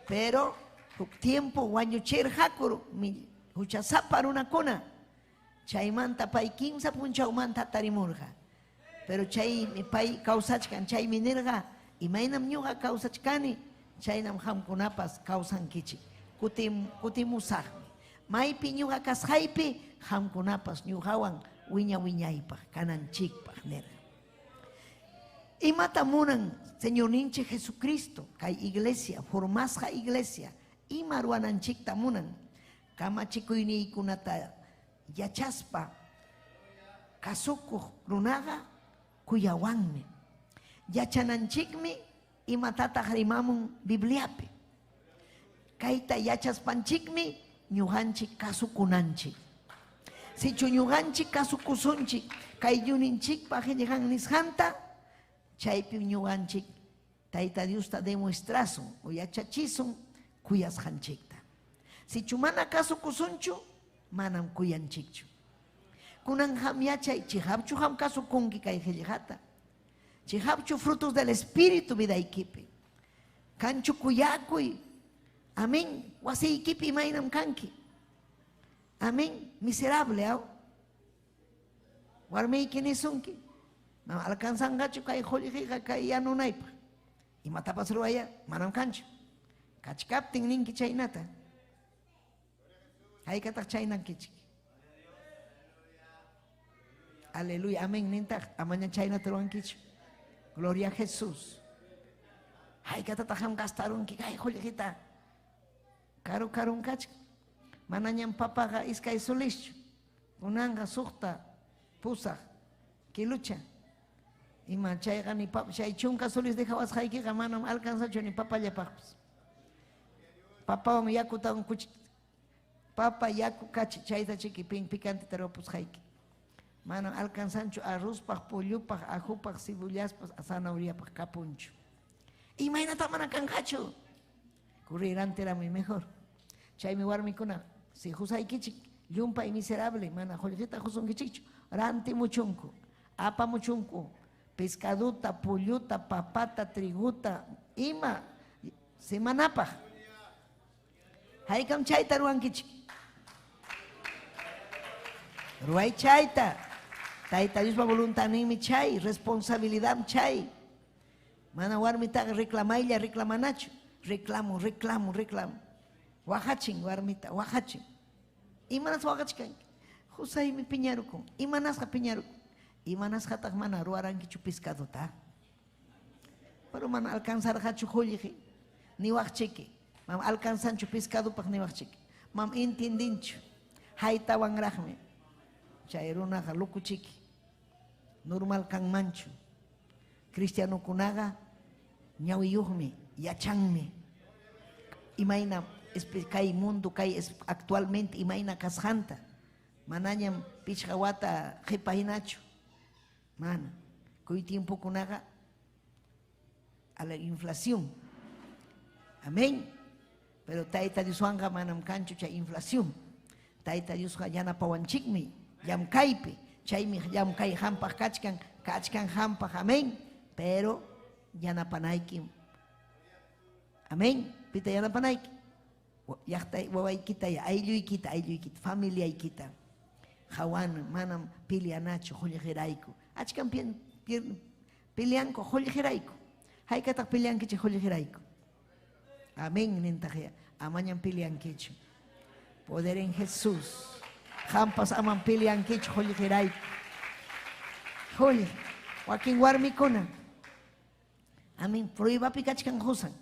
Pero huk tiempo wañuchirqaku huchasapa runakuna. Chaymanta pay kimsa punchawmanta tarimurqa. Pero chaymi pay kawsachkan, chaymi nirqa, imaynam ñuqa kawsachkani, chaynam qamkunapas kawsankichik. Kutimusaqmi. Maypi ñuqa kasqaypi qamkunapas ñuqawan wiña wiñaypaq kananchikpaq nirqa. Imata munan Señorninchik Jesucristo kay iglesia, formasqa iglesia, ima ruwananchikta munan? Kamachikuyniykunata yachaspa kasukuq runaqa kuyawanmi. Yachananchikmi imatataq rimamun Bibliapi. Kayta yachaspanchikmi ñuqanchik kasukunanchik. Sichu ñuqanchik kasukusunchik kay yuninchikpa qillqan nisqanta, chaypim ñuqanchik Tayta Diosta demuestrasun o yachachisun kuyasqanchikta. Sichu mana kasukusunchu, manam kuyanchikchu. Kunan qam yachay, chiqapchu qam kasukunki kay qillqata? Chiqapchu frutos del Espíritu vidaykipi? Kanchu kuyakuy? Amén. Wasiykipi imaynam kanki? Amén. Miserable, aw? Warmiyki nisunki, Manam alcanzanqachu kay qullqiqa kay yanunaypaq. Imatapas ruwaya, manam kanchu. Kachkaptin ninki chaynata. Haykataq chaynankichik? Aleluya, amén nintaq, amaña chaynata ruwankichu. Gloria a Jesús. Haykatataq qam gastarunki kay qullqita? Karu karun kachkan. Manañam papaqa iskay solischu. Kunanqa suqta, pusaq kilucha. Ima chayqa ni papa, chay chunka solis dejawasqaykiqa manam alcanzachu ni papallapaqpas. Papawan yakutawan kuchi, papa yaku kachi chayta chiki pin picanteta ruwapusqayki. Manam alcanzanchu arrozpaq, pollopaq, ajopaq, cebollaspaq, zanahoriapaq kapunchu. Imaynataq mana kanqachu? Correy rantiramuy mejor. Chaymi warmikuna, si qusaykichik llumpay miserable, mana qullqita qusunkichikchu, rantimuchunku, apamuchunku pescadota, pollota, papata, trigota, ima semanapaq. Haykam chayta ruwankichik? Ruway chayta. Tayta Diospa voluntadninmi chay, responsabilidad chay. Mana warmitaqa reclamaylla reclamanachu. Reclamo, reclamo, reclamo. Waqachin warmita, waqachin. Imanasqa waqachkanki? Qusaymi piñarukun. Imanasqa piñarukun? Imanasqataq mana ruwarankichu pescadota? Pero mana alcanzarqachu qullqi. Niwaqchiki. Mam alcanzanchu pescadopaq niwaqchiki. Mam entiendinchu. Haytawanraqmi. Chay runaqa locochiki. Normal kanmanchu. Cristianokunaqa ñawiyuqmi, yachanmi imayna kay mundo kay actualmente imayna kasqanta. Manañam pichqa wata qipa hinachu. Mana. Kuy tiempokunaqa a la inflación. Amén. Pero Tayta Dioswanqa manam kanchu chay inflación. Tayta Diosqa yanapawanchikmi llamkaypi. Chaymi llamkay hampaq kachkan, kachkan hampaq. Amén. Pero yanapanaykim. Amén. Pita yanapanayki? Llaqta wawaykita, aylluykita, aylluykita, familiaykita. Hawana, manam peleanachu qullqirayku. Achkam peleanku qullqirayku. Haykataq peleankichik qullqirayku? Amén nintaq amañam peleankichu. Poder en Jesús. Qampas amam peleankichu qullqirayku. Qullqi. Wakin warmikuna. Amén. Pruebapi kachkan qusan.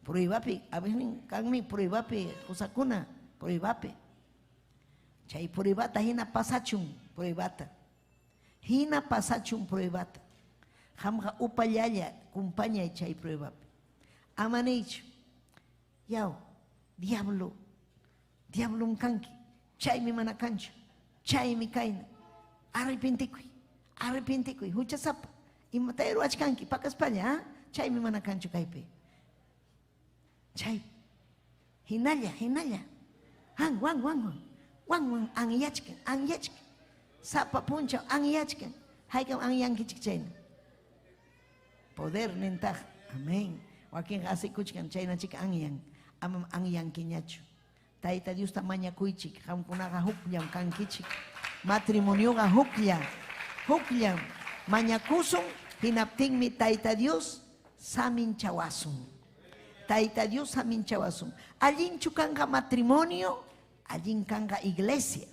Pruebapi, a veces kanmi pruebapi qusakuna, pruebapi. Chay pruebata hina pasachun, pruebata. Hina pasachun pruebata. Qamqa upallalla kumpañay chay pruebapi. Ama niychu, yaw, diablo, diablom kanki, chaymi mana kanchu, chaymi kayna. Arrepentikuy, arrepentikuy, huchasapa. Imatay ruwachkanki pakaspalla, ah? Chaymi mana kanchu kaypi. Chay hinalla, hinalla. Han, wan, wan, wan. Wan, wan, anyachkan, anyachkan. Sapa punchaw anyachkan. Haykam anyankichik chayna? Poder nintaq. Amén. Wakinqa asikuchkan chaynachik anyan. Amam anyankiñachu. Tayta Diosta mañakuychik. Qamkunaqa hukllam kankichik. Matrimonioqa huklla. Hukllam. Mañakusun hinaptinmi Tayta Dios saminchawasun. Tayta Dios saminchawasun. Allinchu kanqa matrimonio? Allin kanqa iglesia.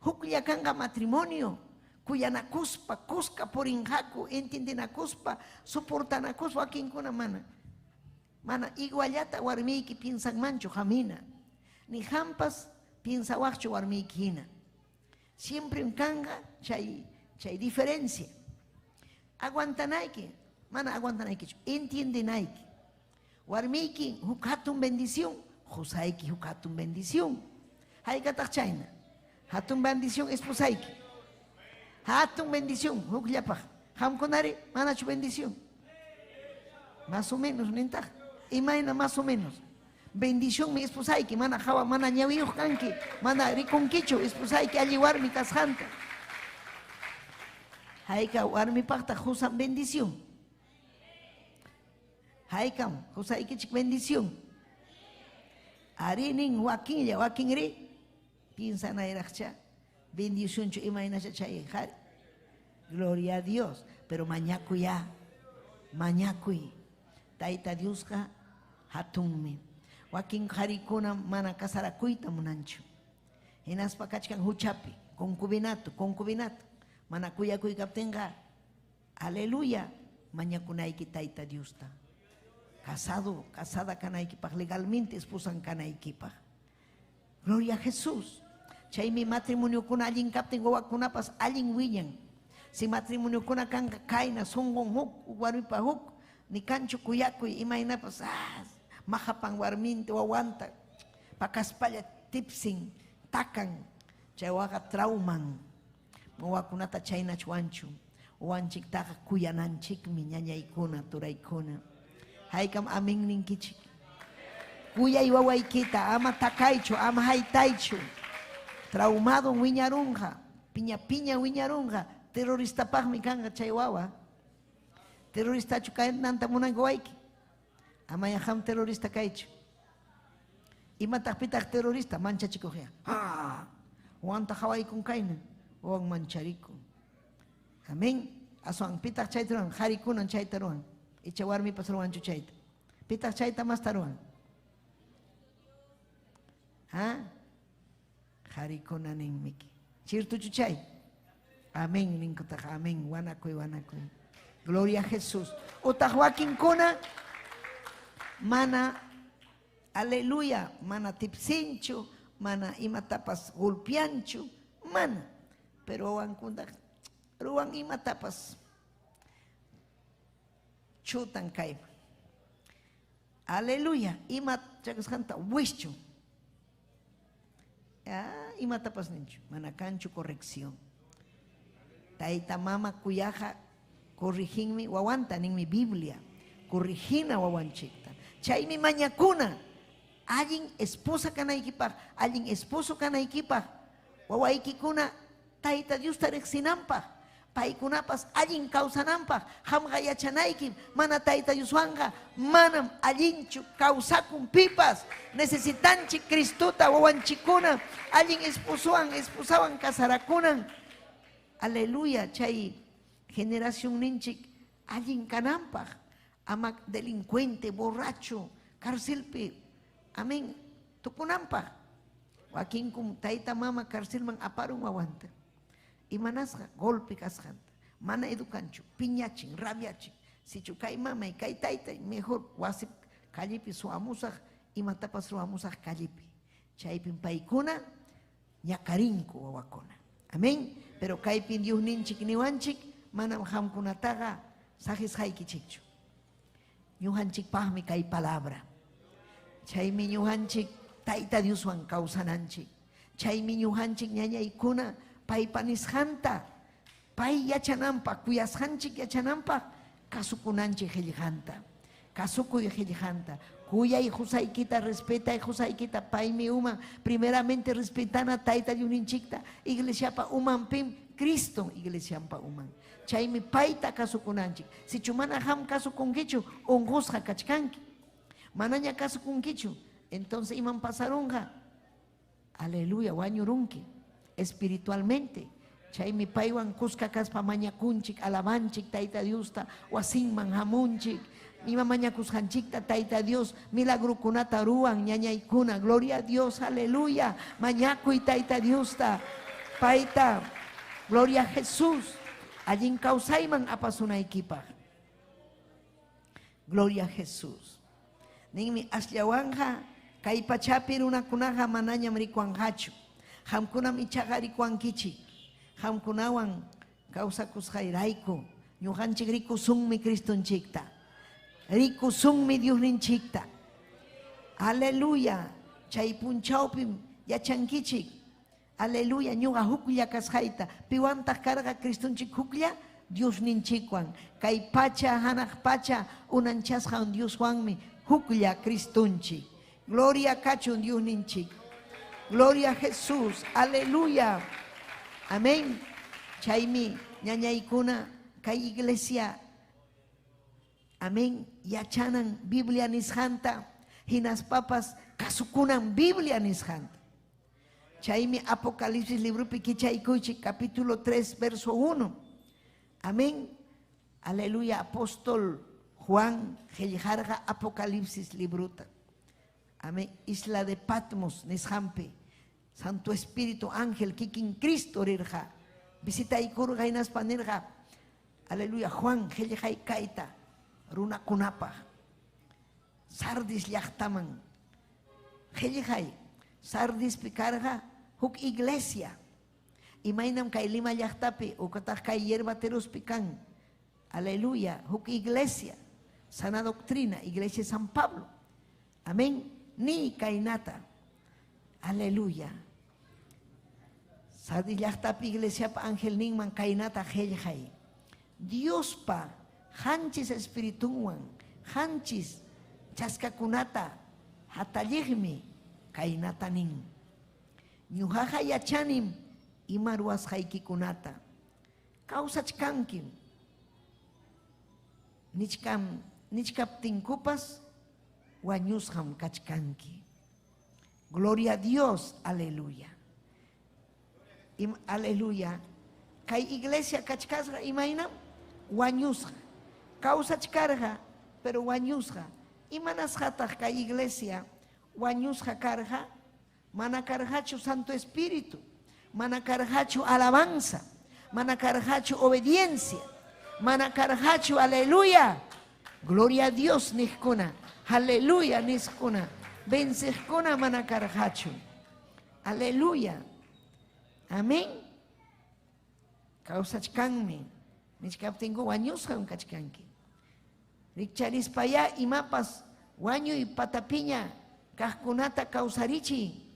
Huklla kanqa matrimonio. Kuyanakuspa, kuska purinqaku, entiendenakuspa, soportanakuspa, wakinkuna mana. Mana iguallata warmiyki piensanmanchu qamhina. Ni qampas piensawaqchu warmiyki hina. Siempre kanqa chay diferencia. Aguantanayki, mana aguantanaykichu, entiendenayki. Warmiyki huk hatun bendición, qusayki huk hatun bendición. Haykataq chayna? Hatun bendición esposayki. Hatun bendición hukllapaq. Qamkunari manachu bendición? Más o menos nintaq. Imayna más o menos. Bendición mi esposayki, mana hawa, mana ñawiyuq kanki, mana rikunkichu esposayki alli warmi kasqanta. Hayka warmipaqtaq qusan bendición. Haykam qusaykichik bendición. Ari nin wakinlla, wakinri piensanayraqcha bendicionchu imaynasha chay qhari. Gloria a Dios, pero mañakuy ya, mañakuy. Tayta Diosqa hatunmi. Wakin qharikuna mana casarakuyta munanchu. Hinaspa kachkan huchapi, concubinato, concubinato. Mana kuyakuy kaptinqa, aleluya, mañakunayki Tayta Diosta. Casado, casada kanaykipaq, legalmente esposan kanaykipaq. Gloria a Jesús. Chaymi matrimoniokuna allin kaptin wawakunapas allin wiñan. Si matrimoniokuna kanqa kayna sunqun huk, warmipa huk, ni kanchu kuyakuy imaynapas, mahapan warminta wawanta, pakaspalla tipsin, takan, chay wawaqa trauman. Wawakunata chaynachu wanchu. Wawanchiktaqa kuyananchikmi ñañaykuna, turaykuna. Haykam amin ninkichik. Kuyay wawaykita, ama takaychu, ama haytaychu. Traumado wiñarunqa, piña piña wiñarunqa, terroristapaqmi kanqa chay wawa. Terroristachu kananta munanki wawayki. Amaya qam terrorista kaychu. Imataq pitaq terrorista manchachikuq ya. Ah, wawanta hawaykun kayna, wawan mancharikun. Amén. Aswan pitaq chayta ruwan, qharikunan chayta ruwan. Icha warmipas ruwanchu chayta. Pitaq chayta masta ruwan. Ha? Qharikuna ninmiki. Chirtuchu chay. Amén ninkutaq, amén. Wanakuy, wanakuy. Gloria a Jesús. Utaq wakinkuna mana, aleluya, mana tipsinchu, mana imatapas golpeanchu, mana. Pero wawankuna ruwan imatapas chutan kayman. Aleluya, ima chakasqanta wischu. Imatapas ninchu, mana kanchu corrección. Tayta mama kuyaqa corriginmi wawanta ninmi Biblia, corrigina wawanchikta. Chaymi mañakuna allin esposa kanaykipaq, allin esposo kanaykipaq, wawaykikuna Tayta Diosta riqsinanpaq, paykunapas allin kawsananpaq, qamqa yachanaykim, mana Tayta Dioswanqa manam allinchu kawsakun pipas. Necesitanchik Cristota wawanchikuna allin esposowan, esposawan casarakunan. Aleluya, chay generación ninchik allin kananpaq, ama delincuente, borracho, carcelpi, amén, tukunanpaq. Wakinkum tayta mama carcelman aparun wawanta. Imanasqa golpe kasqanta, mana educanchu, piñachin, rabiachin. Sichu kay mamay, kay taytay, mejor wasi callepi suamusaq, imatapas ruwamusaq callepi. Chaypin paykuna ñakarinku wawakuna. Amén. Pero kaypin Dios ninchik niwanchik, manam qamkunataqa saqisqaykichikchu. Ñuqanchikpaqmi kay palabra. Chaymi ñuqanchik Tayta Dioswan kawsananchik. Chaymi ñuqanchik ñañaykuna paypa nisqanta, pay yachananpaq, kuyasqanchik yachananpaq, kasukunanchik qillqanta. Kasukuy qillqanta. Kuyay qusaykita, respetay qusaykita, paymi uman. Primeramente respetana Tayta Diosninchikta, iglesiapa umanpim Cristo iglesiampa uman. Chaymi payta kasukunanchik. Sichu mana qam kasukunkichu, unqusqa kachkanki. Manaña kasukunkichu, entonces iman pasarunqa. Aleluya, wañurunki espiritualmente. Chaymi paywan kuska kaspa mañakunchik, alabanchik Tayta Diosta, wasinman hamunchik. Ima mañakusqanchikta Tayta Dios milagrukunata ruwan ñañaykuna. Gloria a Dios, aleluya. Mañakuy Tayta Diosta. Payta, gloria a Jesús. Allin kawsayman apasunaykipaq. Gloria a Jesús. Ninmi asllawanja kay pachapi runakunaqa manañam rikuwanqachu. Qamkunam ichaqa rikuwankichik. Qamkunawan kawsakusqayrayku ñuqanchik rikusunmi Cristonchikta. Rikusunmi Diosninchikta. Aleluya. Chay punchawpim yachankichik. Aleluya, ñuqa huklla kasqayta. Piwantaq karqa Cristonchik huklla? Diosninchikwan. Kay pacha, hanaq pacha unanchasqan Dioswanmi huklla Cristonchik. Gloria kachun Diosninchik. Gloria a Jesús. Aleluya. Amén. Chaymi ñañaykuna kay iglesia Amén. Yachanan Biblia nisqanta hinaspapas kasukunan Biblia nisqanta. Chaymi Apocalipsis libropi kichaykuychik capítulo 3 verso 1. Amén. Aleluya. Apóstol Juan qillqarqa Apocalipsis librota. Amén. Isla de Patmos nisqanpi Santo Espíritu ángel kikin Cristo rirqa. Visitaykurqa hinaspa nirqa, aleluya, Juan qillqay kayta runakunapaq. Sardis llaqtaman qillqay. Sardispi karqa huk iglesia. Imaynam kay Lima llaqtapi ukataq kay Yerbaterospi kan. Aleluya, huk iglesia. Sana doctrina, iglesia San Pablo. Amén. Ni kaynata. Aleluya. Sardis llaqtapi iglesiapa angelninman kaynata qillqay. Diospa qanchis espiritunwan qanchis chaskakunata hatalliqmi kaynata nin. Ñuqaqa yachanim ima ruwasqaykikunata. Kawsachkankim. Nichkam nichkaptinkupas wañusqam kachkanki. Gloria a Dios, aleluya. Im, aleluya. Kay iglesia kachkasqa imaynam wañusqa. Kawsachkarqa, pero wañusqa. Imanasqataq kay iglesia wañusqa karqa? Mana karqachu Santo Espíritu, mana karqachu alabanza, mana karqachu obediencia, mana karqachu aleluya. Gloria a Dios niqkuna, aleluya nisqkuna, venciqkuna mana karqachu. Aleluya. Amén. Kawsachkanmi. Nichkaptinku wañusqam kachkanki. Rikcharispayá imapas wañuy patapiña kaqkunata kawsarichiy.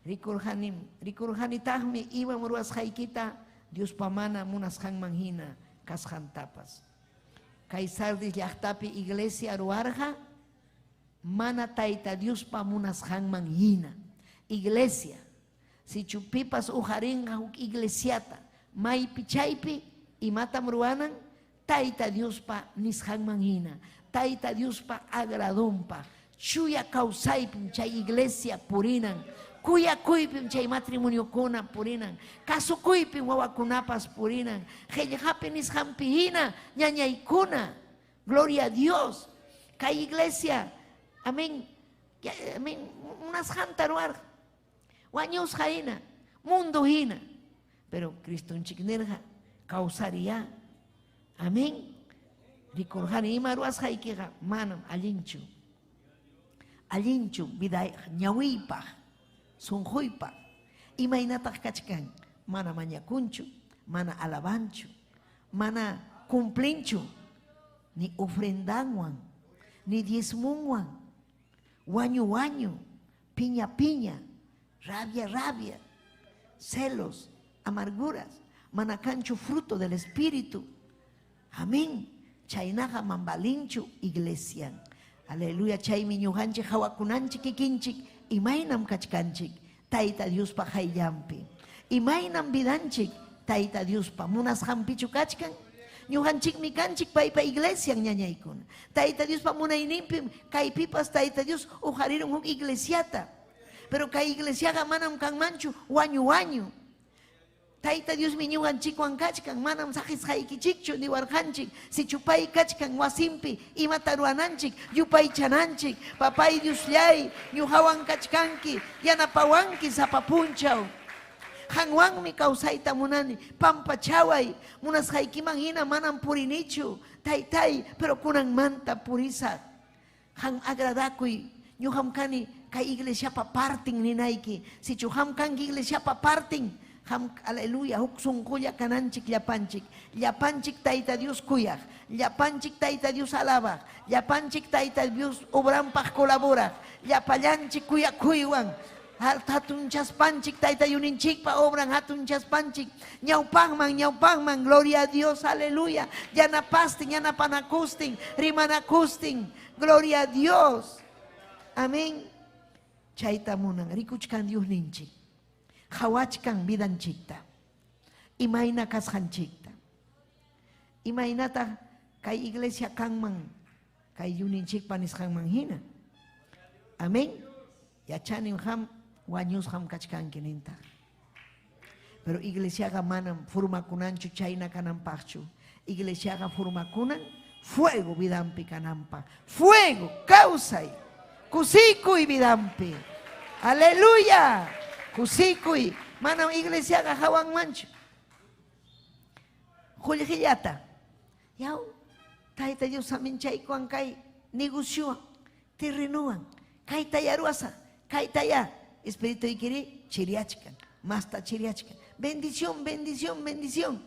Rikurqanim, rikurqanitaqmi imam ruwasqaykita Diospa mana munasqanman hina kasqantapas. Kay Sardis llaqtapi iglesia ruwarqa mana Tayta Diospa munasqanman hina. Iglesia, sichu pipas uqarinqa huk iglesiata, maypi chaypi imatam ruwanan? Tayta Diospa nisqanman hina, Tayta Diospa agradonpaq, chuya kawsaypim chay iglesia purinan, kuyakuypim chay matrimoniokuna purinan, kasukuypim wawakunapas purinan, qillqapi nisqanpi hina ñañaykuna. Gloria a Dios. Kay iglesia, amén, amén, munasqanta ruwarqa. Wañusqa hina, mundo hina. Pero Cristonchik nirqa, kawsariyá. Amén. Rikurqani ima ruwasqaykiqa manam allinchu. Allinchu vida ñawiypaq, sunquypaq. Imaynataq kachkan? Mana mañakunchu, mana alabanchu, mana cumplinchu ni ofrendanwan, ni diezmunwan. Wañu wañu, piña piña, rabia rabia, celos, amarguras, mana kanchu fruto del Espíritu. Amén. Chaynaqa mambalinchu iglesian. Aleluya, chaymi ñuqanchik hawakunanchik kikinchik imaynam kachkanchik Tayta Diospa qayllanpi. Imaynam vidanchik Tayta Diospa munasqanpichu kachkan? Ñuqanchikmi kanchik paypa iglesian ñañaykuna. Tayta Diospa munayninpim kaypipas Tayta Dios uqarirun huk iglesiata. Pero kay iglesiaqa manam kanmanchu wañu wañu. Tayta Tayta Diosmi ñuqanchikwan kachkan, manam saqisqaykichikchu niwarqanchik. Sichu pay kachkan wasinpi imata ruwananchik, yupaychananchik. Papay Diosllay, ñuqawan kachkanki, yanapawanki sapa punchaw. Qanwanmi kawsayta munani, pampachaway, munasqaykiman hina manam purinichu, taytay, pero kunanmanta purisaq. Qam agradakuy, ñuqam kani kay iglesiapa partin ninayki. Sichu qam kanki iglesiapa partin, qam, aleluya, huk sunqulla kananchik llapanchik. Llapanchik Tayta Dios kuyaq, llapanchik Tayta Dios alabaq, llapanchik Tayta Dios obranpaq colaboraq, llapallanchik kuyakuywan hatunchaspanchik Tayta Diosninchikpa obran hatunchaspanchik, ñawpaqman, ñawpaqman, gloria a Dios, aleluya, yanapastin, yanapanakustin, rimanakustin, gloria a Dios, amén. Chayta munan, rikuchkan Diosninchik, qhawachkan vidanchikta, imayna kasqanchikta, imaynataq kay iglesia kanman, kay yuninchikpa nisqanman hina, amén. Yachanim qam wañusqam kachkanki nintaq. Pero iglesiaqa manam formakunanchu chayna kananpaqchu. Iglesiaqa formakunan fuego vidanpi kananpaq. Fuego, kawsay, kusikuy vidanpi. Aleluya, kusikuy. Manam iglesiaqa hawanmanchu. Qullqillata. Yaw, Tayta Dios saminchaykuwan kay negociowan, terrenowan, kaytaya ruwasaq, kaytaya. Espirituykiri chiriachkan, masta chiriachkan. Bendición, bendición, bendición.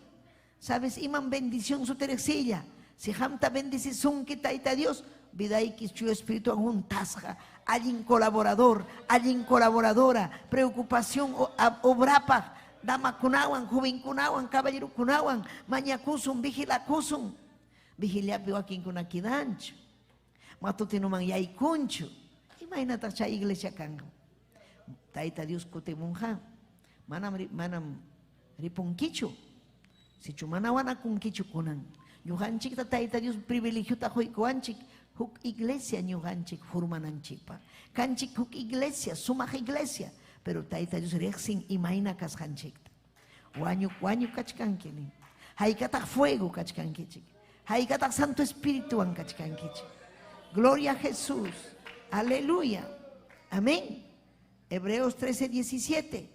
¿Sabes imam bendición sutiriqsilla? Si qamta bendicisunki Tayta Dios, vidayki chuya espirituwan juntasqa, allin colaborador, allin colaboradora, preocupación obrapaq, damakunawan, jovenkunawan, caballerokunawan, mañakusun, vigilakusun. Vigiliapi wakinkuna kidanchu, matutinuman yaykunchu. Imaynataq chay iglesia kanqa? Tayta Dios kutimunqa, manam manam ripunkichu. Sichu mana wanakunkichu kunan. Ñuqanchikta Tayta Dios privilegiota quykuwanchik huk iglesia ñuqanchik formananchikpaq. Kanchik huk iglesia, sumaq iglesia, pero Tayta Dios riqsin imayna kasqanchikta. Wañu wañu kachkanki nin. Haykataq fuego kachkankichik. Haykataq Santo Espirituwan kachkankichik. Gloria a Jesús. Aleluya. Amén. Hebreos 13, 17.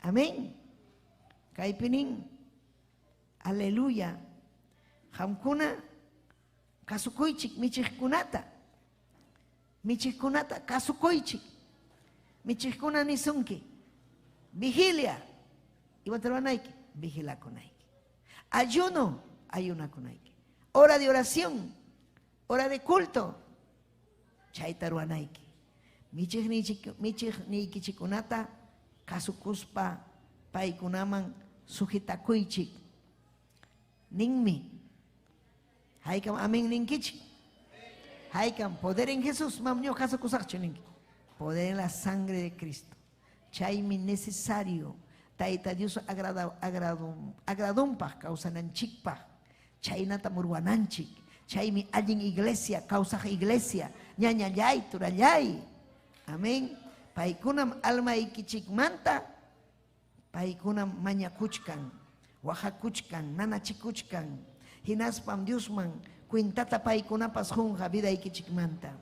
Amén. Kaypi nin. Aleluya. Qamkuna kasukuychik michiqkunata. Michiqkunata kasukuychik. Michiqkuna nisunki. Vigilia. Imata ruwanayki? Vigilakunayki. Ayuno, ayunakunayki. Hora de oración, hora de culto. Chayta ruwanayki. Michiqniykichikkunata kasukuspa paykunaman sujetakuychik. Ninmi. Haykam amén ninkichik. Haykam poder en Jesús, mam ñuqa kasukusaqchu ninki. Poder en la sangre de Cristo. Chaymi necesario Tayta Dios agradunpaq kawsananchikpaq, chaynatam ruwananchik. Chaymi allin iglesia, kawsaq iglesia, ñañallay, turallay. Amén. Paykunam almaykichikmanta, paykunam mañakuchkan, waqakuchkan, nanachikuchkan. Hinaspam Diosman cuentata paykunapas qunqa vidaykichikmanta.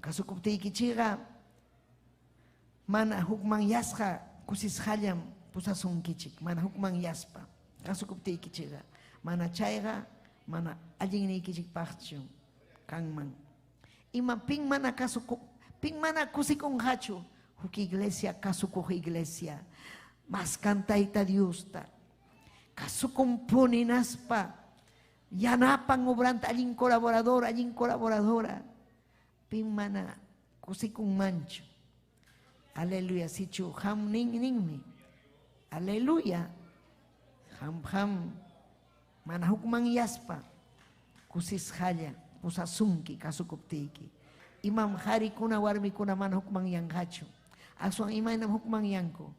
Kasukuptiykichikqa mana hukmanyasqa kusisqallam pusasunkichik, mana hukmanyaspa kasukuptiykichikqa. Mana chayqa mana allinniykichikpaqchu kanman. Ima pin mana kasuku, pin mana kusikunqachu huk iglesia kasukuq iglesia. Maskan Tayta Diosta. Kasukunpuni naspa yanapan obranta allin colaborador, allin colaboradora. Pin mana kusikunmanchu. Aleluya, sichu ham nin ninmi. Aleluya. Ham ham mana hukmanyaspa kusisqalla pusasunki kasukuptiyki. Imam qarikuna warmikuna mana hukmanyanqachu. Aswan imaynam hukmanyanku.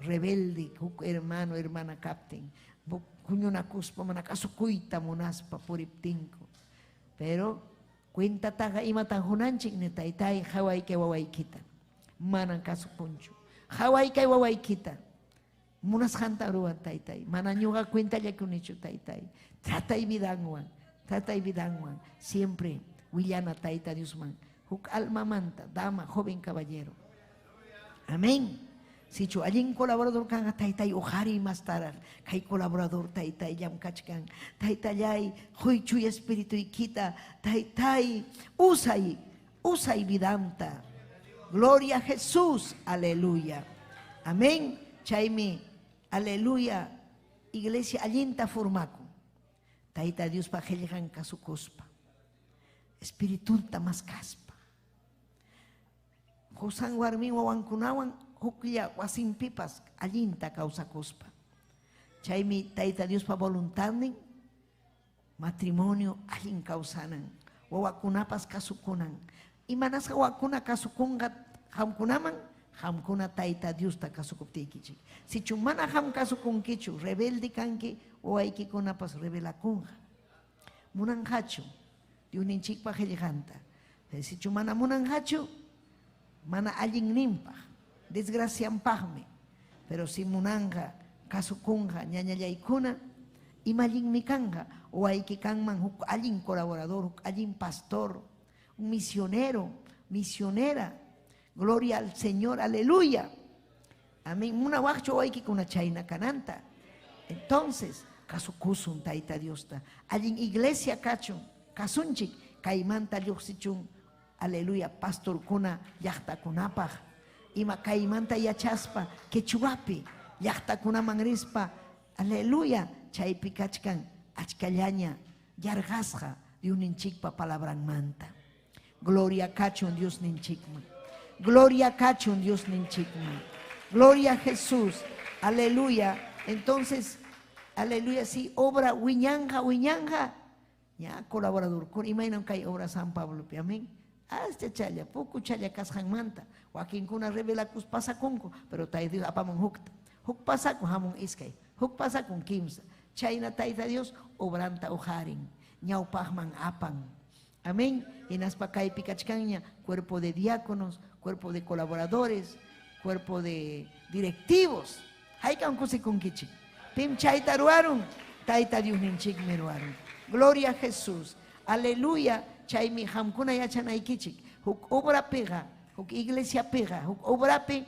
Rebelde huk hermano, hermana kaptin, huñunakuspa mana kasukuyta munaspa puriptinku. Pero cuentataqa imatan hunanchik ni taytay hawaykay wawaykita. Manan kasukunchu. Hawaykay wawaykita. Munasqanta ruwan, taytay. Mana ñuqa cuentallakunichu, taytay. Tratay vidanwan, tratay vidanwan. Siempre willana Tayta Diosman. Huk almamanta, dama, joven caballero. Amén. Sichu allin colaborador kanqa, taytay, uqariy mastaraq. Kay colaborador, taytay, llamkachkan. Taytallay, quychuy espirituykita. Taytay, usay, usay vidanta. Gloria a Jesús, aleluya. Amén. Chaymi, aleluya, iglesia allinta formakun. Tayta Diospa qillqan kasukuspa. Espiritunta maskaspa. Qosan warmin wawankunawan huklla wasinpipas allinta kawsakuspa. Chaymi Tayta Diospa voluntadnin matrimonio allin kawsanan, wawakunapas kasukunan. Imanasqa wawakuna kasukunqa qamkunaman? Qamkuna Tayta Diosta kasukuptiykichik. Sichu mana qam kasukunkichu, rebelde kanki, wawaykikunapas rebelakunqa. Munanqachu Diosninchikpa qillqanta? Sichu mana munanqachu, mana allinninpaq, desgracianpaqmi. Pero si munanqa, kasukunqa, ñañallaykuna, ima allinmi kanqa. Wawayki kanman huk allin colaborador, huk allin pastor, un misionero, misionera. Gloria al Señor, aleluya. Amén. Munawaqchu wawaykikuna chayna kananta? Entonces, kasukusun Tayta Diosta. Allin iglesia kachun, kasunchik, kaymanta lluqsichun, aleluya, pastorkuna llaqtakunapaq. Ima kaymanta yachaspa, quechuapi, llaqtakunaman rispa, aleluya, chaypi kachkan achkallaña yarqasqa Diosninchikpa palabranmanta. Gloria kachun Diosninchikman. Gloria kachun Diosninchikman. Gloria a Jesús. Aleluya. Entonces, aleluya, si obra wiñanja, wiñanja, ya colaborador kun imaynam kay obra San Pablopi, amén. Ascha challa, poco challa kasqanmanta, wakinkuna revelakus pasakunku, pero Tayta Dios apamun hukta. Huk pasakun hamun iskay, huk pasakun kimsa. Chayna Tayta Dios obranta uqarin, ñawpaqman apan. Amén. Hinaspa kaypi kachkanña cuerpo de diáconos, cuerpo de colaboradores, cuerpo de directivos. Haykam kusikunkichik. Pim chayta ruwarun, Tayta Diosninchikmi ruwarun. Gloria a Jesús. Aleluya. Chaymi qamkuna yachanaykichik. Huk obrapiqa, huk iglesiapiqa, huk obrapi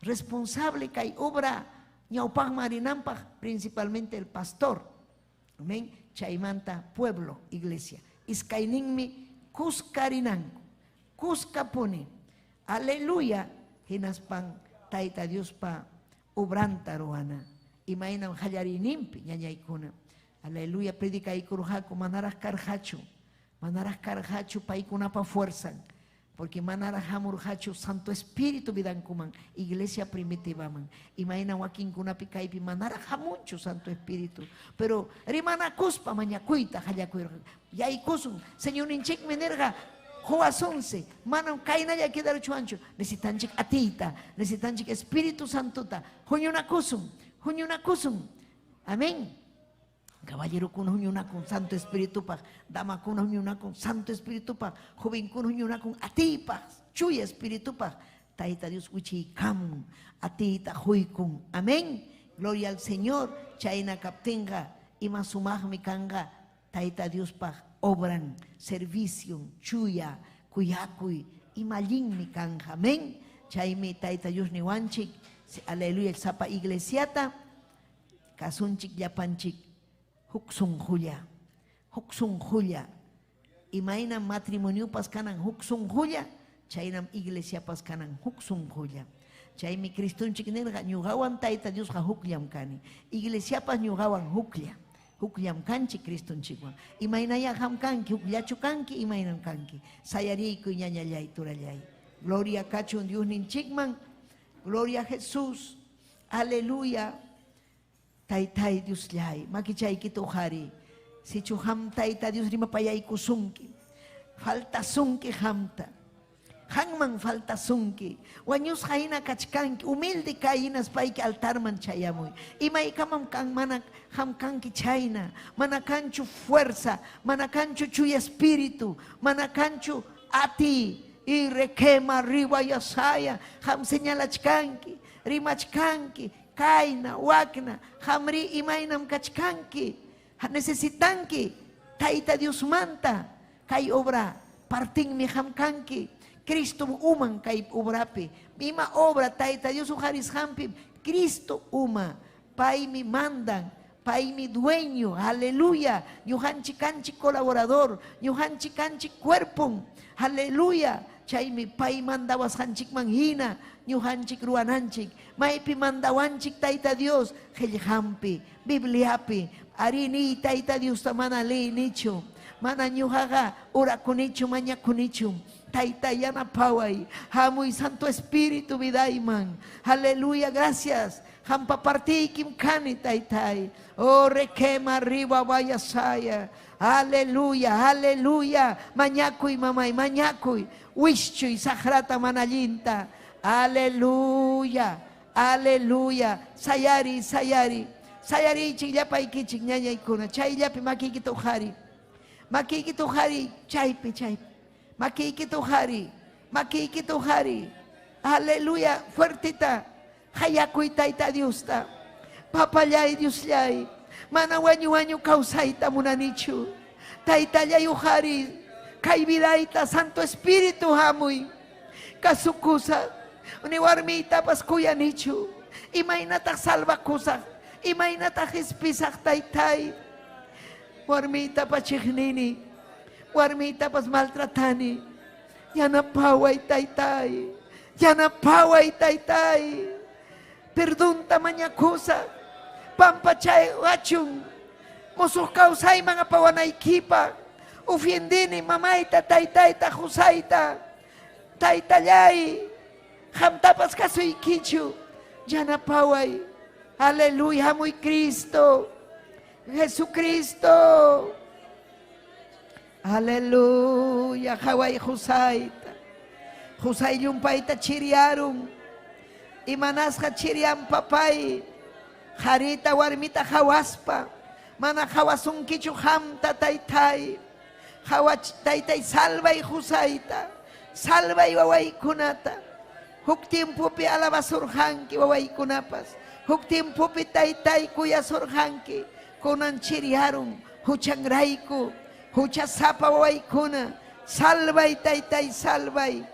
responsable kay obra ñawpaqman rinanpaq, principalmente el pastor. Amén. Chaymanta pueblo, iglesia. Iskayninmi kuska rinanku. Kuskapuni. Aleluya. Hinaspan Tayta Diospa obranta ruwana. Imaynam qallariyninpi ñañaykuna. Aleluya. Predicaykurqaku manaraq karqachu. Manaraq karqachu paykunapa fuerzan. Porque manaraq hamurqachu Santo Espíritu vidankuman, iglesia primitivaman. Imayna wakinkunapi kaypi manaraq hamunchu Santo Espíritu. Pero rimanakuspa mañakuyta qallakuyqa. Yaykusun, Señorninchikmi nirqa, quwasunsi, manam kaynalla quedaruchwanchu. Necesitanchik atiyta, necesitanchik Espíritu Santota. Huñunakusun, huñunakusun. Amén. Caballerokuna huñunakun Santo Espiritupaq, damakuna huñunakun Santo Espiritupaq, jovenkuna huñunakun atiypaq, chuya Espiritupaq. Tayta Dios wichiykamun, atiyta quykun. Amén. Gloria al Señor. Chayna kaptinqa ima sumaqmi kanqa Tayta Diospaq obran, servicion, chuya, kuyakuy, ima allinmi kanqa. Amén. Chaymi Tayta Dios niwanchik, aleluya, sapa iglesiata kasunchik llapanchik huk sunqulla, huk sunqulla. Imaynam matrimoniopas kanan huk sunqulla, chaynam iglesiapas kanan huk sunqulla. Chaymi Cristonchik nirqa, ñuqawan Tayta Diosqa hukllam kani. Iglesiapas ñuqawan huklla. Hukllam kanchik Cristonchikwan. Imaynayá qam kanki, hukllachu kanki, imaynam kanki. Sayariykuy ñañallay, turallay. Gloria kachun Diosninchikman. Gloria a Jesús. Aleluya. Taytay Diosllay, makichaykita uqariy. Sichu qam Tayta Dios rimapayaykusunki, faltasunki qamta. Qanman faltasunki. Wañusqa hina kachkanki, humilde kay hinaspayki altarman chayamuy. Imaykamam kan mana qam kanki chayna, mana kanchu fuerza, mana kanchu chuya espíritu, mana kanchu ati y requema riwayasaya, qam señalachkanki, rimachkanki. Kayna, wakna, qamri imaynam kachkanki? Necesitanki Tayta Diosmanta kay obra partinmi qam kanki. Cristom uman kay obrapi. Ima obra Tayta Dios uqarisqanpim Cristo uma. Paymi mandan, paymi dueño, aleluya. Ñuqanchik kanchik colaborador, ñuqanchik kanchik cuerpon, aleluya. Chaymi pay mandawasqanchikman hina ñuqanchik ruwananchik. Maypi mandawanchik Tayta Dios, qillqanpi, Bibliapi. Arí niy Tayta Diosta mana liynichu, mana ñuqaqa orakunichu, mañakunichu. Tayta yanapaway, hamuy Santo Espíritu vidayman. Aleluya, gracias. Qampa partiykim kani, Taytay. Oh, requema arriba vaya saya. Aleluya, aleluya. Mañakuy, mamay, mañakuy. Wischuy saqrata mana allinta. Aleluya, aleluya. Sayari, sayari. Sayarichik llapaykichik ñañaykuna. Chayllapi makiykita uqhari. Makiykita uqhari, chaypi, chaypi. Makiykita uqhari, makiykita uqhari. Aleluya, fuertita. Hayakuy Tayta Diosta. Papallay Diosllay, mana wañu wañu kawsayta munanichu. Taytallay uqhari, kay vidayta Santo Espíritu hamuy. Kasukusaq, ni warmiytapas kuyanichu. Imaynataq salvakusaq, imaynataq qispisaq Taytay. Warmiytapas chiqnini, warmiytapas maltratani. Yanapaway Taytay, yanapaway Taytay. Perdonta mañakusaq, pampachawachun, musuq kawsayman apawanaykipaq. Ufiendini mamayta, taytayta, qusayta. Taytallay, qamtapas kasuykichu. Yanapaway. Aleluya, hamuy Cristo. Jesucristo. Aleluya, qaway qusayta. Qusay llumpayta chiriarun. Imanasqa chirian papay. Qharita warmita qawaspa. Mana qawasunkichu qamta taytay. Qawach taytay salvay qusayta. Salvay wawaykunata. Huk tiempopi alabasurqanki wawaykunapas. Huk tiempopi taytay kuyasurqanki. Kunan chiriarun huchanrayku. Huchasapa wawaykuna. Salvay taytay salvay.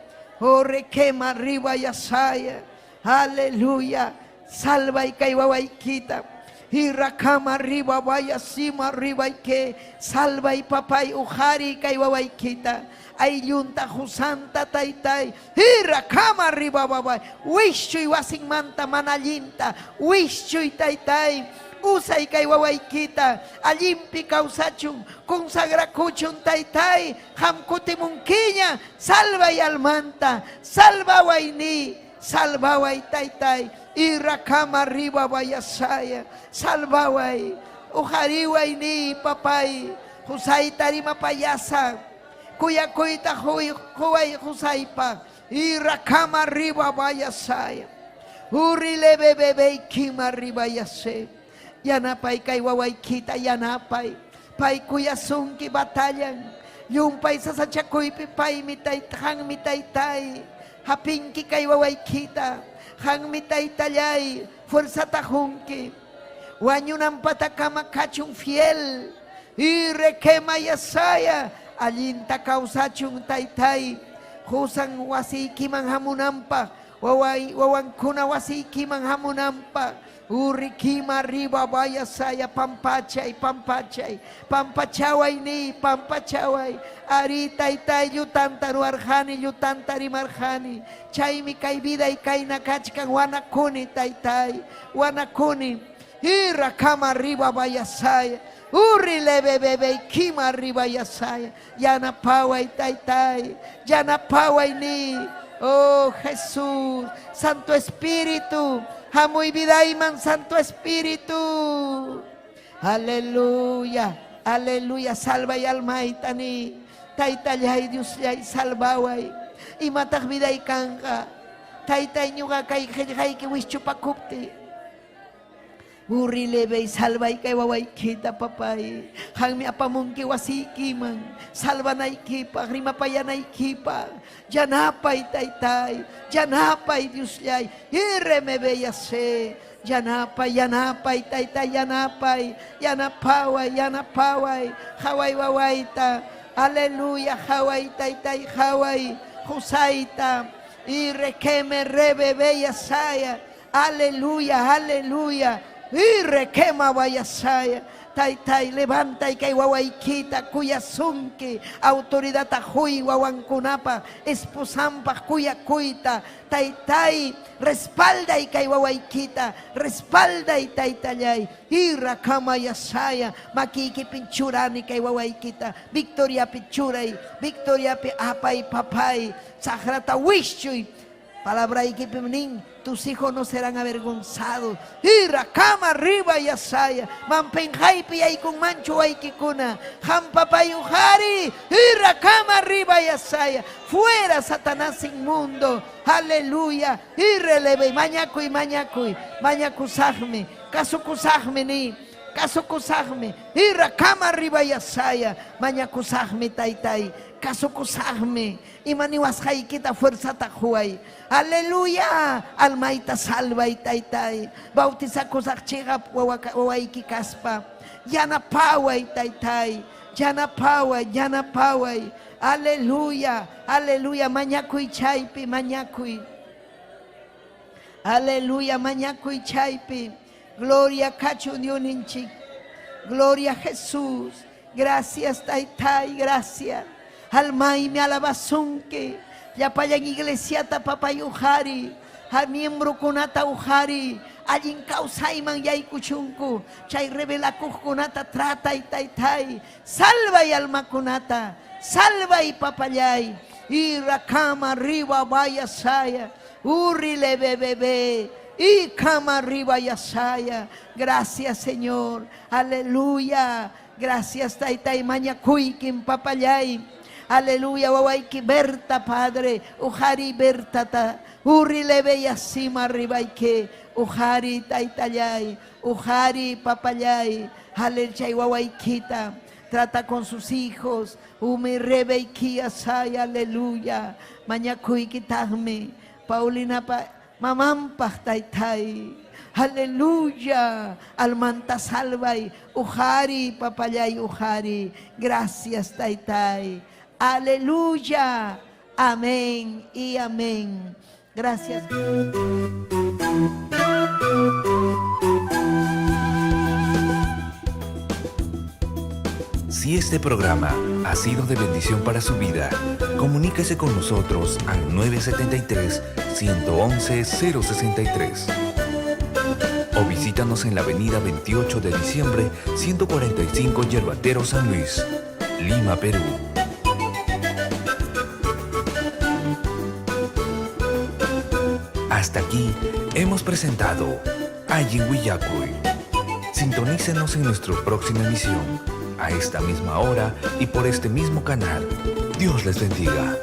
Oh requema arriba yasaya. Aleluya. Salvay kay wawaykita. Irrakama arriba vaya sima arriba que salvay papay uqhari kay wawaykita. Ayllunta qusanta taytay. Irrakama arriba babay. Wischuy wasinmanta mana allinta. Wischuy taytay. Usay kay wawaykita. Allinpi kawsachun. Consagrakuchun taytay. Qam kutimunkiña. Salvay almanta. Salvawayni. Salvaway taytay. Irrakama arriba vayasaya. Salvaway. Uqhariway ni papay. Qusayta rimapayasa. Kuyakuyta quway qusaypaq. Irrakama arriba vayasaya. Urile bebebe kima arriba yase. Yanapay kay wawaykita yanapay. Pay kuyasunki batallan. Llumpay sasachakuypi paymi tayta, qanmi taytay. Hapinki kay wawaykita. Qanmi taytallay, fuerzata qunki. Wañunanpatakama kachun fiel. Irrequema yasaya. Allinta kawsachun taytay. Qusan wasiykiman hamunanpaq. Waway wawankuna wasiykiman hamunanpaq. Urrikima arriba vaya saya pampachay pampachay pampachaway ni pampachaway ari taytay llutanta ruwarqani llutanta rimarqani chaymi kay viday kayna kachkan wanakuni taytay wanakuni irrakama arriba vaya saya urri lebe kima arriba yasaya yanapaway taytay yanapaway ni. Oh Jesús, Santo Espíritu, hamuy vidayman Santo Espíritu. Aleluya, aleluya, salvay almayta ni. Taytallay Diosllay salvaway. Imataq viday kanqa. Taytay ñuqa kay qillqayki wischupakupti. Urrilebey salvay kay wawaykita papay. Qanmi apamunki wasiykiman. Salvanaykipaq, rimapayanaykipaq. Yanapay taytay, yanapay Diosllay. Irremebeyase. Yanapay, yanapay, tayta yanapay, yanapaway, yanapaway, haway wawayta. Aleluya, haway taytay, haway, husayta. Y requeme rebe yasaya. Aleluya, aleluya. Y requema vayasaya. Taytay, levantay kay wawaykita, kuyasunki, autoridad huy wawankunapa, esposampa kuyakuyta. Taytay, respalday kay wawaykita, respalday taytallay. Ira kama yasaya, makiki pinchurani kay wawaykita, victoria pichuray, victoria pi apay papay, sagrata wischuy. Palabra nin, tus hijos no serán avergonzados. Ira kama arriba yasaya, mampenjaypi yaykun manchu waykikuna, hampapayujari, ira kama arriba yasaya, fuera Satanás inmundo, aleluya, y releve, mañakuy, mañakuy, mañakusajmi, kasukusajmi ni, kasukusajmi, ira kama arriba yasaya, mañakusajmi taytay, kasukusajmi, imaniwasqaykita fuerzata huway. Aleluya, almayta salvay taytay, bautizakusaq chiqap wawayki kaspa, yanapaway taytay, yanapaway, yanapaway, aleluya, aleluya, mañakuy chaypi, mañakuy. Aleluya, mañakuy chaypi. Gloria kachun Dioninchik. Gloria a Jesús. Gracias, taytay, gracias. Almaymi alabasunki. Llapallan iglesiata papayujari. Ha miembro kunata ujari. Allin kawsayman yaykuchunku. Chay revelakuqkunata tratay taytay. Salvay almakunata. Salvay papallay. Ira kama riba vaya saya. Urri le bebebe. Y kama arriba yasaya. Gracias, Señor. Aleluya. Gracias, taytay mañakuykim papallay. Aleluya, wawayki Berta, Padre. Ujari Bertata. Urri lebe yasima arribayke. Ujari taytallay. Ujari papallay. Aleluya, wawaykita. Trata con sus hijos. Umi rebe asaya. Aleluya. Mañakuykitajmi. Paulina pa mamampaq taytay. Aleluya. Almanta salvay. Ujari, papallay, ujari. Gracias, taytay. Aleluya. Amén y amén. Gracias. Si este programa ha sido de bendición para su vida, comuníquese con nosotros al 973-111-063. O visítanos en la avenida 28 de diciembre, 145 Yerbatero San Luis, Lima, Perú. Hasta aquí hemos presentado Allin Willakuy. Sintonícenos en nuestra próxima emisión, a esta misma hora y por este mismo canal. Dios les bendiga.